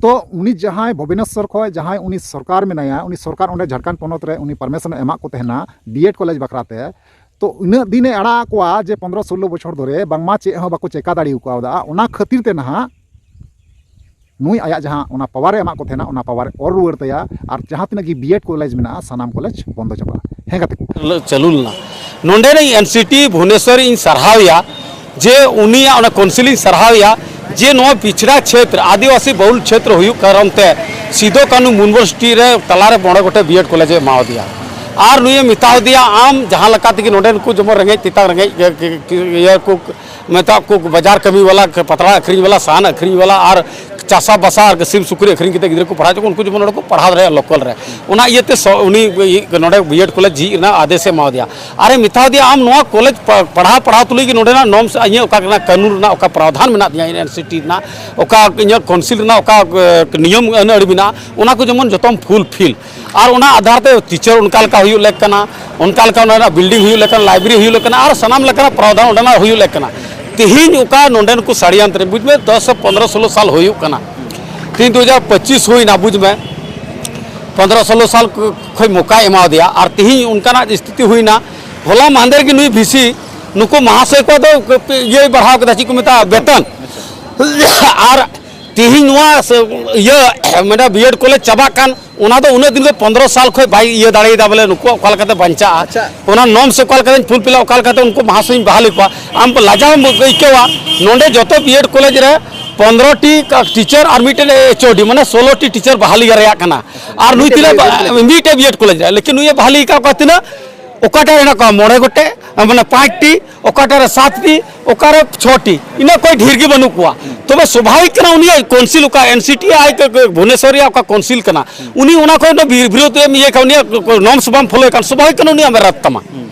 ᱛᱚ ᱩᱱᱤ ᱡᱟᱦᱟᱸᱭ ᱵᱷᱩᱵᱚᱱᱮᱥᱚᱨ ᱠᱷᱚᱱ ᱡᱟᱦᱟᱸᱭ ᱩᱱᱤ ᱥᱚᱨᱠᱟᱨ ᱢᱮᱱᱟᱭᱟ, ᱩᱱᱤ ᱥᱚᱨᱠᱟᱨ ᱚᱸᱰᱮ ᱡᱷᱟᱲᱠᱷᱚᱸᱰ ᱯᱚᱱᱚᱛ ᱨᱮ ᱩᱱᱤ ᱯᱟᱨᱢᱤᱥᱚᱱ ᱮ ᱮᱢᱟᱜ ᱠᱚ ᱛᱟᱦᱮᱱᱟ ᱵᱤ ᱮᱰ ᱠᱚᱞᱮᱡᱽ ᱵᱟᱠᱷᱨᱟ ᱛᱮ, ᱛᱚ ᱩᱱᱟᱹᱜ ᱫᱤᱱ ᱮ ᱟᱲᱟᱜ ᱟᱠᱚᱣᱟ ᱡᱮ ᱯᱚᱱᱨᱚ ᱥᱳᱞᱞᱳ ᱵᱚᱪᱷᱚᱨ ᱫᱷᱚᱨᱮ ᱵᱟᱝᱢᱟ ᱪᱮᱫ ᱦᱚᱸ ᱵᱟᱠᱚ ᱪᱮᱠᱟ ᱫᱟᱲᱮ ᱠᱟᱣᱫᱟ᱾ ᱚᱱᱟ ᱠᱷᱟᱹᱛᱤᱨ ᱛᱮ ᱱᱟᱦᱟᱜ ᱱᱩᱭ ᱟᱭᱟᱜ ᱡᱟᱦᱟᱸ ᱚᱱᱟ ᱯᱟᱣᱟᱨ ᱮ ᱮᱢᱟᱜ ᱠᱚ ᱛᱟᱦᱮᱱᱟ, ᱚᱱᱟ ᱯᱟᱣᱟᱨ ᱮ ᱚᱨ ᱨᱩᱣᱟᱹᱲ ᱛᱟᱭᱟ᱾ ᱟᱨ ᱡᱟᱦᱟᱸ ᱛᱤᱱᱟᱹᱜ ᱜᱮ ᱵᱤ ᱮᱰ ᱠᱚᱞᱮᱡᱽ ᱢᱮᱱᱟᱜᱼᱟ, ᱥᱟᱱᱟᱢ ᱠᱚᱞᱮᱡᱽ ᱵᱚᱱᱫᱚ ᱪᱟᱵᱟᱜᱼᱟ᱾ ᱦᱮᱸ ᱜᱟᱛᱮ ᱠᱚ᱾ ᱞᱟᱹ-, ᱪᱟᱹᱞᱩ ᱞᱮᱱᱟ᱾ ᱱᱚᱰᱮᱱᱤᱡ ᱮᱱ ᱥᱤ ᱴᱤ ᱵᱷᱩᱵᱚᱱᱮᱥᱚᱨ ᱤᱧ ᱥᱟᱨᱦᱟᱣᱮᱭᱟ ᱡᱮ ᱩᱱᱤᱭᱟᱜ ᱚᱱᱟ ᱠᱟᱣᱩᱱᱥᱤᱞ ᱤᱧ ᱥᱟᱨᱦᱟᱣᱮᱭᱟ ᱡᱮ ᱱᱚᱣᱟ ᱯᱤᱪᱷᱲᱟ ᱪᱷᱮᱛᱨᱚ, ᱟᱹᱫᱤᱵᱟᱹᱥᱤ ᱵᱟᱦᱩᱞ ᱪᱷᱮᱛᱨᱚ ᱦᱩᱭᱩᱜ ᱠᱟᱨᱚᱱ ᱛᱮ ᱥᱤᱫᱩ ᱠᱟᱹᱱᱦᱩ ᱤᱭᱩᱱᱤᱵᱷᱟᱨᱥᱤᱴᱤ ᱨᱮ ᱛᱟᱞᱟᱨᱮ ᱢᱚᱬᱮ ᱜᱚᱴᱮᱡ ᱵᱤ ᱮᱰ ᱠᱚᱞᱮᱡᱽ ᱮ ᱮᱢᱟᱣᱟᱫᱮᱭᱟ᱾ ᱟᱨ ᱱᱩᱭᱮ ᱢᱮᱛᱟᱣᱟᱫᱮᱭᱟ, ᱟᱢ ᱡᱟᱦᱟᱸ ᱞᱮᱠᱟ ᱛᱮᱜᱮ ᱱᱚᱰᱮᱱ ᱠᱚ ᱡᱮᱢᱚᱱ ᱨᱮᱸᱜᱮᱡ ᱛᱮᱛᱟᱝ ᱨᱮᱸᱜᱮᱡ ᱜᱮ-, ᱜᱮ-, ᱜᱮ-, ᱤᱭᱟᱹ ᱠᱚ ᱢᱮᱛᱟᱜ ᱠᱚ ᱵᱟᱡᱟᱨ ᱠᱟᱹᱢᱤ ᱵᱟᱞᱟ, ᱯᱟᱛᱲᱟ ᱟᱹᱠᱷᱨᱤᱧ ᱵᱟᱞᱟ, ᱥᱟᱦᱟᱱ ᱟᱹᱠᱷᱨᱤᱧ ᱵᱟᱞᱟ ᱟᱨ ᱪᱟᱥᱟ ᱵᱟᱥᱟ ᱟᱨ ᱥᱤᱢ ᱥᱩᱠᱨᱤ ᱟᱹᱠᱷᱨᱤᱧ ᱠᱟᱛᱮ ᱜᱤᱫᱽᱨᱟᱹ ᱠᱚ ᱯᱟᱲᱦᱟᱣ ᱦᱚᱪᱚ ᱠᱚᱣᱟ, ᱩᱱᱠᱩ ᱡᱮᱢᱚᱱ ᱱᱚᱰᱮ ᱠᱚ ᱯᱟᱲᱦᱟᱣ ᱫᱟᱲᱮᱭᱟᱜᱼᱟ ᱞᱳᱠᱟᱞ ᱨᱮ᱾ ᱚᱱᱟ ᱤᱭᱟᱹᱛᱮ ᱥᱚ-, ᱩᱱᱤ ᱱᱚᱰᱮ ᱵᱤ ᱮᱰ ᱠᱚᱞᱮᱡᱽ ᱡᱷᱤᱡ ᱨᱮᱱᱟᱜ ᱟᱫᱮᱥ ᱮ ᱮᱢᱟᱣᱟᱫᱮᱭᱟ᱾ ᱟᱨ ᱮ ᱢᱮᱛᱟᱣᱟᱫᱮᱭᱟ, ᱟᱢ ᱱᱚᱣᱟ ᱠᱚᱞᱮᱡᱽ ᱯᱟ-, ᱯᱟᱲᱦᱟᱣ ᱯᱟᱲᱦᱟᱣ ᱛᱩᱞᱩᱡ ᱜᱮ ᱱᱚᱰᱮᱱᱟᱜ ᱱᱚᱨᱢᱥ, ᱤᱭᱟᱹ ᱚᱠᱟ ᱠᱟᱱᱟ, ᱠᱟᱹᱱᱩᱱ ᱨᱮᱱᱟᱜ ᱚᱠᱟ ᱯᱨᱟᱣᱫᱷᱟᱱ ᱢᱮᱱᱟᱜ ᱛᱤᱧᱟᱹ ᱤᱧ ᱮᱱ ᱥᱤ ᱴᱤ ᱨᱮᱱᱟᱜ, ᱚᱠᱟ ᱤᱧᱟᱹᱜ ᱠᱟᱣᱩᱱᱥᱤᱞ ᱨᱮᱱᱟᱜ ᱚᱠᱟ, ᱮ, ᱱᱤᱭᱚᱢ ᱟᱹᱱ ᱟᱹᱨᱤ ᱢᱮᱱᱟᱜᱼᱟ, ᱚᱱᱟ ᱠᱚ ᱡᱮᱢᱚᱱ ᱡᱚᱛᱚᱢ ᱯᱷᱩᱞᱯᱷᱤᱞ᱾ ᱟᱨ ᱚᱱᱟ ᱟᱫᱷᱟᱨ ᱛᱮ ᱴᱤᱪᱟᱨ ᱚᱱᱠᱟ ᱞᱮᱠᱟ ᱦᱩᱭᱩᱜ ᱞᱮᱠ ᱠᱟᱱᱟ, ᱚᱱᱠᱟ ᱞᱮᱠᱟ ᱚᱱᱟ ᱨᱮᱱᱟᱜ ᱵᱤᱞᱰᱤᱝ ᱦᱩᱭᱩᱜ ᱞᱮᱠ ᱠᱟᱱᱟ, ᱞᱟᱭᱵᱨᱮᱨᱤ ᱦᱩᱭᱩᱜ ᱞᱮᱠ ᱠᱟᱱᱟ, ᱟᱨ ᱥᱟᱱᱟᱢ ᱞᱮᱠᱟᱱᱟᱜ ᱯᱨᱟᱣᱫᱷᱟᱱ ᱚᱸᱰᱮᱱᱟᱜ ᱦᱩᱭᱩᱜ ᱞᱮᱠ ᱠᱟᱱᱟ᱾ ᱛᱮᱦᱮᱧ ᱚᱠᱟ ᱱᱚᱰᱮᱱ ᱠᱚ ᱥᱟᱲᱤᱭᱟᱱ ᱛᱮ, ᱵᱩᱡᱽ ᱢᱮ, ᱫᱚᱥ ᱥᱮ ᱯᱚᱱᱨᱚ ᱥᱳᱞᱳ ᱥᱟᱞ ᱦᱩᱭᱩᱜ ᱠᱟᱱᱟ, ᱛᱮᱦᱮᱧ ᱫᱩ ᱦᱟᱡᱟᱨ ᱯᱚᱸᱪᱤᱥ ᱦᱩᱭᱱᱟ, ᱵᱩᱡᱽ ᱢᱮ, ᱯᱚᱱᱨᱚ ᱥᱳᱞᱳ ᱥᱟᱞ ᱠᱷᱚᱡ ᱢᱚᱠᱟᱭ ᱮᱢᱟᱣᱟᱫᱮᱭᱟ, ᱟᱨ ᱛᱮᱦᱮᱧ ᱚᱱᱠᱟᱱᱟᱜ ᱥᱛᱷᱤᱛᱤ ᱦᱩᱭᱱᱟ᱾ ᱦᱚᱞᱟ ᱢᱟᱦᱫᱮᱨ ᱜᱮ ᱱᱩᱭ ᱵᱷᱤ ᱥᱤ ᱱᱩᱠᱩ ᱢᱟᱦᱟᱥᱚᱭ ᱠᱚ ᱫᱚ ᱤᱭᱟᱹᱭ ᱵᱟᱲᱦᱟᱣ ᱠᱮᱫᱟ, ᱪᱮᱫ ᱠᱚ ᱢᱮᱛᱟᱜᱼᱟ, ᱵᱮᱛᱚᱱ᱾ ᱟᱨ ᱛᱮᱦᱮᱧ ᱱᱚᱣᱟ ᱥᱮ-, ᱤᱭᱟᱹ, ᱢᱟᱱᱮ ᱵᱤ ᱮᱰ ᱠᱚᱞᱮᱡᱽ ᱪᱟᱵᱟᱜ ᱠᱟᱱ, ᱚᱱᱟ ᱫᱚ ᱩᱱᱟᱹᱜ ᱫᱤᱱ ᱠᱷᱚᱱ ᱯᱚᱱᱨᱚ ᱥᱟᱞ ᱠᱷᱚᱱ ᱵᱟᱭ ᱤᱭᱟᱹ ᱫᱟᱲᱮᱭᱟᱫᱟ, ᱵᱚᱞᱮ ᱱᱩᱠᱩᱣᱟᱜ ᱚᱠᱟ ᱞᱮᱠᱟᱛᱮ ᱵᱟᱧᱪᱟᱜᱼᱟ, ᱟᱪᱪᱷᱟ᱾ ᱚᱱᱟ ᱱᱚᱨᱢ ᱥᱮ ᱚᱠᱟ ᱞᱮᱠᱟᱛᱮᱧ ᱯᱷᱩᱞᱯᱷᱤᱞᱟ, ᱚᱠᱟ ᱞᱮᱠᱟᱛᱮ ᱩᱱᱠᱩ ᱢᱟᱦᱟᱥᱚᱭᱤᱧ ᱵᱟᱦᱟᱞᱤ ᱠᱚᱣᱟ᱾ ᱟᱢ ᱞᱟᱡᱟᱣ ᱮᱢ ᱟᱹᱭᱠᱟᱹᱣᱟ, ᱱᱚᱰᱮ ᱡᱚᱛᱚ ᱵᱤ ᱮᱰ ᱠᱚᱞᱮᱡᱽ ᱨᱮ ᱯᱚᱱᱨᱚ ᱴᱤ ᱴᱤᱪᱟᱨ ᱟᱨ ᱢᱤᱫᱴᱮᱱ ᱮᱭᱤᱪ ᱳ ᱰᱤ, ᱢᱟᱱᱮ ᱥᱳᱞᱳ ᱴᱤ ᱴᱤᱪᱟᱨ ᱵᱟᱦᱟᱞᱤ ᱫᱟᱲᱮᱭᱟᱜ ᱠᱟᱱᱟ᱾ ᱟᱨ ᱱᱩᱭ ᱢᱤᱫᱴᱮᱡ ᱛᱤᱱᱟᱹᱜ ᱵᱤ ᱮᱰ ᱠᱚᱞᱮᱡᱽ ᱨᱮ᱾ ᱢᱤᱫᱴᱮᱡ ᱵᱤ ᱮᱰ ᱠᱚᱞᱮᱡᱽ ᱨᱮ, ᱞᱮᱠᱤᱱ ᱱᱩᱭᱮ ᱵᱟᱦᱟᱞᱤ ᱟᱠᱟᱫ ᱠᱚᱣᱟ ᱛᱤᱱᱟᱹᱜ? ᱚᱠᱟᱴᱟᱜ ᱨᱮ ᱦᱮᱱᱟᱜ ᱠᱚᱣᱟ ᱢᱚᱬᱮ ᱜᱚᱴᱮᱡ, ᱢᱟᱱᱮ ᱯᱟᱸᱪ ᱴᱤ, ᱚᱠᱟᱴᱟᱜ ᱨᱮ ᱥᱟᱛ ᱴᱤ, ᱚᱠᱟᱨᱮ ᱪᱷᱚ ᱴᱤ, ᱤᱱᱟᱹ ᱠᱷᱚᱡ ᱰᱷᱮᱨ ᱜᱮ ᱵᱟᱹᱱᱩᱜ ᱠᱚᱣᱟ᱾ ᱛᱚᱵᱮ ᱥᱚᱵᱷᱟᱵᱤᱠ ᱠᱟᱱᱟ ᱩᱱᱤᱭᱟᱜ ᱠᱟᱣᱩᱱᱥᱤᱞ ᱚᱠᱟ ᱮᱱ ᱥᱤ ᱴᱤ ᱟᱭ ᱠᱚ-, ᱠᱚ-, ᱵᱷᱩᱵᱚᱱᱮᱥᱚᱨ ᱨᱮᱭᱟᱜ ᱚᱠᱟ ᱠᱟᱣᱩᱱᱥᱤᱞ ᱠᱟᱱᱟ, ᱩᱱᱤ ᱚᱱᱟ ᱠᱷᱚᱡ ᱫᱚ ᱵᱤ-, ᱵᱤᱨᱳᱫᱷ ᱮᱢ ᱤᱭᱟᱹ ᱠᱷᱟᱱ, ᱩᱱᱤᱭᱟᱜ ᱱᱚᱨᱢᱥ ᱵᱟᱢ ᱯᱷᱚᱞᱳᱭ ᱠᱷᱟᱱ ᱥᱚᱵᱷᱟᱵᱤᱠ ᱠᱟᱱᱟ ᱩᱱᱤᱭᱟᱜ ᱮᱢ ᱨᱟᱫ ᱛᱟᱢᱟ᱾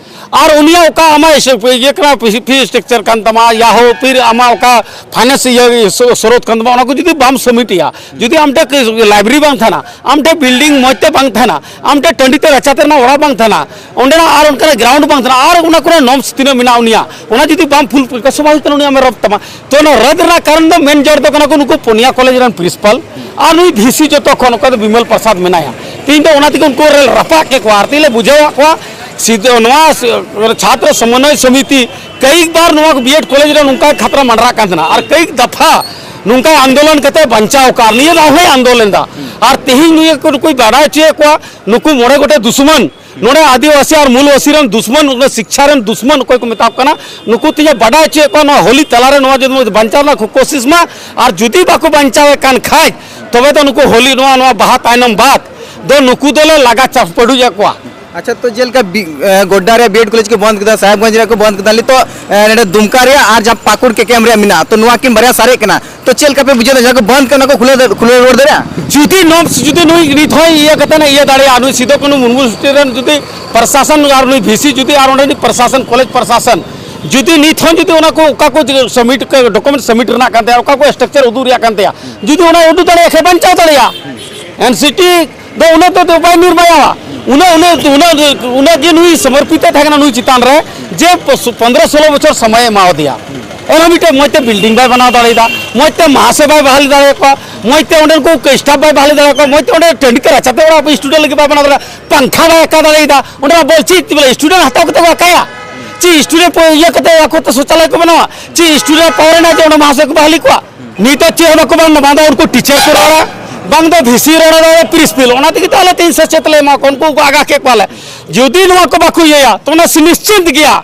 ᱟᱨ ᱩᱱᱤᱭᱟᱜ ᱚᱠᱟ ᱟᱢᱟᱜ ᱤᱥ-, ᱤᱭᱟᱹ ᱠᱟᱱᱟ, ᱯᱷᱤ-, ᱯᱷᱤ ᱥᱴᱨᱟᱠᱪᱟᱨ ᱠᱟᱱ ᱛᱟᱢᱟ, ᱭᱟ ᱦᱳ ᱯᱷᱤᱨ ᱟᱢᱟᱜ ᱚᱠᱟ ᱯᱷᱟᱭᱱᱟᱱᱥ ᱤᱭᱟᱹ ᱥᱚ-, ᱥᱨᱳᱛ ᱠᱟᱱ ᱛᱟᱢᱟ, ᱚᱱᱟ ᱠᱚ ᱡᱩᱫᱤ ᱵᱟᱢ ᱥᱟᱵᱢᱤᱴ ᱮᱭᱟ, ᱡᱩᱫᱤ ᱟᱢ ᱴᱷᱮᱱ ᱞᱟᱭᱵᱨᱮᱨᱤ ᱵᱟᱝ ᱛᱟᱦᱮᱱᱟ, ᱟᱢ ᱴᱷᱮᱱ ᱵᱤᱞᱰᱤᱝ ᱢᱚᱡᱽ ᱛᱮ ᱵᱟᱝ ᱛᱟᱦᱮᱱᱟ, ᱟᱢ ᱴᱷᱮᱱ ᱴᱟᱺᱰᱤ ᱛᱮ ᱨᱟᱪᱟ ᱛᱮ ᱨᱮᱱᱟᱜ ᱚᱲᱟᱜ ᱵᱟᱝ ᱛᱟᱦᱮᱱᱟ, ᱚᱸᱰᱮᱱᱟᱜ ᱟᱨ ᱚᱱᱠᱟᱱᱟᱜ ᱜᱨᱟᱣᱩᱱᱰ ᱵᱟᱝ ᱛᱟᱦᱮᱱᱟ, ᱟᱨ ᱚᱱᱟ ᱠᱚᱨᱮ ᱱᱚᱢᱥ ᱛᱤᱱᱟᱹᱜ ᱢᱮᱱᱟᱜᱼᱟ ᱩᱱᱤᱭᱟᱜ, ᱚᱱᱟ ᱡᱩᱫᱤ ᱵᱟᱢ ᱯᱷᱩᱞ ᱠᱟᱥᱴᱚᱢᱟᱭᱤᱡᱽ ᱠᱟᱱᱟ, ᱩᱱᱤ ᱟᱢᱮ ᱨᱚᱵ ᱛᱟᱢᱟ᱾ ᱛᱚ, ᱱᱚᱣᱟ ᱨᱟᱹᱫ ᱨᱮᱱᱟᱜ ᱠᱟᱨᱚᱱ ᱫᱚ ᱢᱮᱱ ᱡᱚᱲ ᱫᱚ ᱠᱟᱱᱟ ᱠᱚ ᱱᱩᱠᱩ ᱯᱩᱱᱭᱟ ᱠᱚᱞᱮᱡᱽ ᱨᱮᱱ ᱯᱨᱤᱱᱥᱤᱯᱟᱞ ᱟᱨ ᱱᱩᱭ ᱵᱷᱤᱥᱤ, ᱡᱚᱛᱚ ᱠᱷᱚᱱ ᱚᱠᱚᱭ ᱫᱚ ᱵᱤᱢᱚᱞ ᱯᱨᱚᱥᱟᱫᱽ ᱢᱮᱱᱟᱭᱟ᱾ ᱛᱮᱦᱮᱧ ᱫᱚ ᱚᱱᱟ ᱛᱮᱜᱮ ᱩᱱᱠᱩ ᱨᱮ ᱨᱟᱯᱟᱜ ᱠᱮᱫ ᱠᱚᱣᱟ᱾ ᱟᱨ ᱛᱮᱦᱮᱧ ᱞᱮ ᱵᱩᱡᱷᱟᱹᱣᱟᱫ ᱠᱚᱣᱟ, ᱥᱤᱫᱷᱟᱹ ᱱᱚᱣᱟ ᱥ-, ᱪᱷᱟᱛᱨᱚ ᱥᱚᱢᱚᱱᱚᱭ ᱥᱚᱢᱤᱛᱤ ᱠᱟᱭᱤᱠ ᱵᱟᱨ ᱱᱚᱣᱟ ᱵᱤᱭᱮᱰ ᱠᱚᱞᱮᱡᱽ ᱨᱮ ᱱᱚᱝᱠᱟ ᱠᱷᱟᱛᱨᱟ ᱢᱟᱸᱰᱨᱟᱜ ᱠᱟᱱ ᱛᱟᱦᱮᱱᱟ, ᱟᱨ ᱠᱟᱭᱤᱠ ᱫᱟᱯᱷᱟ ᱱᱚᱝᱠᱟ ᱟᱱᱫᱳᱞᱚᱱ ᱠᱟᱛᱮ ᱵᱟᱧᱪᱟᱣ ᱟᱠᱟᱫ, ᱟᱨ ᱱᱤᱭᱟᱹ ᱫᱷᱟᱣ ᱦᱚᱸᱭ ᱟᱱᱫᱳᱞᱚᱱ ᱮᱫᱟ᱾ ᱟᱨ ᱛᱮᱦᱮᱧ ᱱᱩᱭ ᱠᱚ ᱱᱩᱠᱩᱭ ᱵᱟᱰᱟᱭ ᱦᱚᱪᱚᱭᱮᱫ ᱠᱚᱣᱟ, ᱱᱩᱠᱩ ᱢᱚᱬᱮ ᱜᱚᱴᱮᱡ ᱫᱩᱥᱢᱟᱱ, ᱱᱚᱰᱮ ᱟᱹᱫᱤᱵᱟᱹᱥᱤ ᱟᱨ ᱢᱩᱞᱵᱟᱹᱥᱤ ᱨᱮᱱ ᱫᱩᱥᱢᱟᱱ, ᱚᱱᱟ ᱥᱤᱠᱪᱷᱟ ᱨᱮᱱ ᱫᱩᱥᱢᱟᱱ ᱚᱠᱚᱭ ᱠᱚ ᱢᱮᱛᱟ ᱠᱚ ᱠᱟᱱᱟ, ᱱᱩᱠᱩ ᱛᱮᱧ ᱵᱟᱰᱟᱭ ᱦᱚᱪᱚᱭᱮᱫ ᱠᱚᱣᱟ, ᱱᱚᱣᱟ ᱦᱳᱞᱤ ᱛᱟᱞᱟᱨᱮ ᱱᱚᱣᱟ ᱡᱮ ᱵᱟᱧᱪᱟᱣ ᱨᱮᱱᱟᱜ ᱠᱚ ᱠᱳᱥᱤᱥ ᱢᱟ, ᱟᱨ ᱡᱩᱫᱤ ᱵᱟᱠᱚ ᱵᱟᱧᱪᱟᱣᱮᱫ ᱠᱟᱱ ᱠᱷᱟᱡ, ᱛᱚᱵᱮ ᱫᱚ ᱱᱩᱠᱩ ᱦᱳᱞᱤ, ᱱᱚᱣᱟ, ᱱᱚᱣᱟ ᱵᱟᱦᱟ ᱛᱟᱭᱱᱚᱢ ᱵᱟᱫ ᱫᱚ ᱱᱩᱠᱩ ᱫᱚᱞᱮ ᱞᱟᱜᱟ ᱪᱟᱯᱟᱰᱩᱡ ᱮᱫ ᱠᱚᱣᱟ᱾ ᱟᱪᱪᱷᱟ, ᱛᱚ ᱡᱮᱞᱮᱠᱟ ᱵᱤ-, ᱮ, ᱜᱚᱰᱰᱟ ᱨᱮᱭᱟᱜ ᱵᱤᱭᱮᱰ ᱠᱚᱞᱮᱡᱽ ᱠᱚ ᱵᱚᱱᱫ ᱠᱮᱫᱟ, ᱥᱟᱦᱮᱵᱽᱜᱚᱸᱡᱽ ᱨᱮᱭᱟᱜ ᱠᱚ ᱵᱚᱱᱫ ᱠᱮᱫᱟ, ᱱᱤᱛᱚᱜ, ᱮ, ᱱᱚᱰᱮ ᱫᱩᱢᱠᱟ ᱨᱮᱭᱟᱜ ᱟᱨ ᱡᱟᱦᱟᱸ ᱯᱟᱹᱠᱩᱲ ᱠᱮ ᱠᱮ ᱮᱢ ᱨᱮᱭᱟᱜ ᱢᱮᱱᱟᱜᱼᱟ, ᱛᱚ ᱱᱚᱣᱟ ᱠᱤᱱ ᱵᱟᱨᱭᱟ ᱥᱟᱨᱮᱡ ᱠᱟᱱᱟ, ᱛᱚ ᱪᱮᱫ ᱞᱮᱠᱟ ᱯᱮ ᱵᱩᱡᱷᱟᱹᱣ ᱮᱫᱟ, ᱡᱟᱦᱟᱸ ᱠᱚ ᱵᱚᱱᱫ ᱠᱮᱫᱟ, ᱚᱱᱟ ᱠᱚ ᱠᱷᱩᱞᱟᱹᱣ ᱫᱟ-, ᱠᱷᱩᱞᱟᱹᱣ ᱨᱩᱣᱟᱹᱲ ᱫᱟᱲᱮᱭᱟᱜᱼᱟ? ᱡᱩᱫᱤ ᱱᱚᱣᱟ, ᱡᱩᱫᱤ ᱱᱩᱭ ᱱᱤᱛ ᱦᱚᱸᱭ ᱤᱭᱟᱹ ᱠᱟᱛᱮ ᱱᱟᱭ ᱤᱭᱟᱹ ᱫᱟᱲᱮᱭᱟᱜᱼᱟ, ᱱᱩᱭ ᱥᱤᱫᱩ ᱠᱟᱹᱱᱦᱩ ᱢᱩᱨᱢᱩ ᱦᱳᱥᱴᱮᱞ ᱨᱮᱱ ᱡᱩᱫᱤ ᱯᱨᱚᱥᱟᱥᱚᱱ ᱟᱨ ᱱᱩᱭ ᱵᱷᱤᱥᱤ ᱡᱩᱫᱤ ᱟᱨ ᱚᱸᱰᱮ ᱯᱨᱚᱥᱟᱥᱚᱱ, ᱠᱚᱞᱮᱡᱽ ᱯᱨᱚᱥᱟᱥᱚᱱ ᱡᱩᱫᱤ ᱱᱤᱛ ᱦᱚᱸ ᱡᱩᱫᱤ ᱚᱱᱟ ᱠᱚ ᱚᱠᱟ ᱠᱚ ᱥᱟᱵᱢᱤᱴ, ᱰᱚᱠᱩᱢᱮᱱᱴ ᱥᱟᱵᱢᱤᱴ ᱨᱮᱱᱟᱜ ᱠᱟᱱ ᱛᱟᱭᱟ, ᱚᱠᱟ ᱠᱚ ᱥᱴᱨᱟᱠᱪᱟᱨ ᱩᱫᱩᱜ ᱨᱮᱭᱟᱜ ᱠᱟᱱ ᱛᱟᱭᱟ, ᱡᱩᱫᱤ ᱚᱱᱟᱭ ᱩᱫᱩᱜ ᱫᱟᱲᱮᱭᱟᱜ ᱠᱷᱟᱱ ᱵᱟᱧᱪᱟᱣ ᱫᱟᱲᱮᱭᱟᱜᱼᱟ᱾ ᱮᱱ ᱥᱤ ᱴᱤ ᱫᱚ ᱩᱱᱟᱹᱜ ᱫᱚ ᱵᱟᱭ ᱱᱤᱨᱢᱟᱭᱟᱣᱟ, ᱩᱱᱟᱹᱜ, ᱩᱱᱟᱹᱜ, ᱩᱱᱟᱹᱜ, ᱩᱱᱟᱹᱜ ᱜᱮ ᱱᱩᱭ ᱥᱚᱢᱚᱨᱯᱤᱛ ᱮ ᱛᱟᱦᱮᱸ ᱠᱟᱱᱟ ᱱᱩᱭ ᱪᱮᱛᱟᱱ ᱨᱮ, ᱡᱮ ᱯᱚᱥ-, ᱯᱚᱱᱫᱽᱨᱚ ᱥᱳᱞᱳ ᱵᱚᱪᱷᱚᱨ ᱥᱚᱢᱚᱭ ᱮ ᱮᱢᱟᱣᱟᱫᱮᱭᱟ᱾ ᱮᱱᱦᱚᱸ ᱢᱤᱫᱴᱮᱱ ᱢᱚᱡᱽ ᱛᱮ ᱵᱤᱞᱰᱤᱝ ᱵᱟᱭ ᱵᱮᱱᱟᱣ ᱫᱟᱲᱮᱭᱟᱫᱟ, ᱢᱚᱡᱽ ᱛᱮ ᱢᱟᱦᱟᱥᱮ ᱵᱟᱭ ᱵᱟᱦᱟᱞᱤ ᱫᱟᱲᱮᱭᱟᱠᱚᱣᱟ, ᱢᱚᱡᱽ ᱛᱮ ᱚᱸᱰᱮᱱ ᱠᱚ ᱥᱴᱟᱯ ᱵᱟᱭ ᱵᱟᱦᱟᱞᱤ ᱫᱟᱲᱮᱭᱟᱠᱚᱣᱟ, ᱢᱚᱡᱽ ᱛᱮ ᱚᱸᱰᱮ ᱴᱟᱺᱰᱤ ᱛᱮ ᱨᱟᱪᱟ ᱛᱮ ᱚᱲᱟᱜ ᱥᱴᱩᱰᱮᱱᱴ ᱞᱟᱹᱜᱤᱫ ᱵᱟᱭ ᱵᱮᱱᱟᱣ ᱫᱟᱲᱮᱭᱟᱜᱼᱟ, ᱯᱟᱝᱠᱷᱟ ᱵᱟᱭ ᱟᱠᱟ ᱫᱟᱲᱮᱭᱟᱫᱟ, ᱚᱸᱰᱮ ᱵᱚᱞ ᱪᱮᱫ ᱵᱚᱞᱮ ᱥᱴᱩᱰᱮᱱᱴ ᱦᱟᱛᱟᱣ ᱠᱟᱛᱮ ᱠᱚ ᱟᱠᱟᱭᱟ? ᱪᱮᱫ ᱥᱴᱩᱰᱮᱱᱴ ᱯᱚ-, ᱤᱭᱟᱹ ᱠᱟᱛᱮ ᱟᱠᱚ ᱛᱮ ᱥᱚᱪᱟᱞᱚᱭ ᱠᱚ ᱵᱮᱱᱟᱣᱟ? ᱪᱮᱫ ᱥᱴᱩᱰᱮᱱᱴ ᱯᱟᱣᱟᱨ ᱦᱮᱱᱟᱜ ᱡᱮ ᱚᱸᱰᱮ ᱢᱟᱦᱟᱥᱮ ᱠᱚ ᱵᱟᱦᱟᱞᱤ ᱠᱚᱣᱟ? ᱱᱤᱛᱚᱜ ᱪᱮᱫ ᱦᱚᱸ ᱵᱟᱠᱚ ᱵᱟᱝ, ᱵᱟᱝ ᱫᱚ ᱩᱱᱠᱩ ᱴᱤᱪᱟᱨ ᱠᱚ ᱨᱚᱲᱟ, ᱵᱟᱝ ᱫᱚ ᱵᱷᱤᱥᱤ ᱨᱚᱲᱟ, ᱵᱟᱝ ᱫᱚ ᱯᱨᱤᱱᱥᱤᱯᱟᱞ᱾ ᱚᱱᱟ ᱛᱮᱜᱮ ᱛᱚ ᱟᱞᱮ ᱛᱮᱦᱮᱧ ᱥᱮᱪᱮᱫ ᱞᱮ ᱮᱢᱟ ᱠᱚᱣᱟ, ᱩᱱᱠᱩ ᱠᱚ ᱟᱜᱟ ᱠᱮᱫ ᱠᱚᱣᱟ ᱞᱮ᱾ ᱡᱩᱫᱤ ᱱᱚᱣᱟ ᱠᱚ ᱵᱟᱠᱚ ᱤᱭᱟᱹᱭᱟ, ᱛᱚ ᱚᱱᱟ ᱥᱩᱱᱤᱥᱪᱤᱛ ᱜᱮᱭᱟ᱾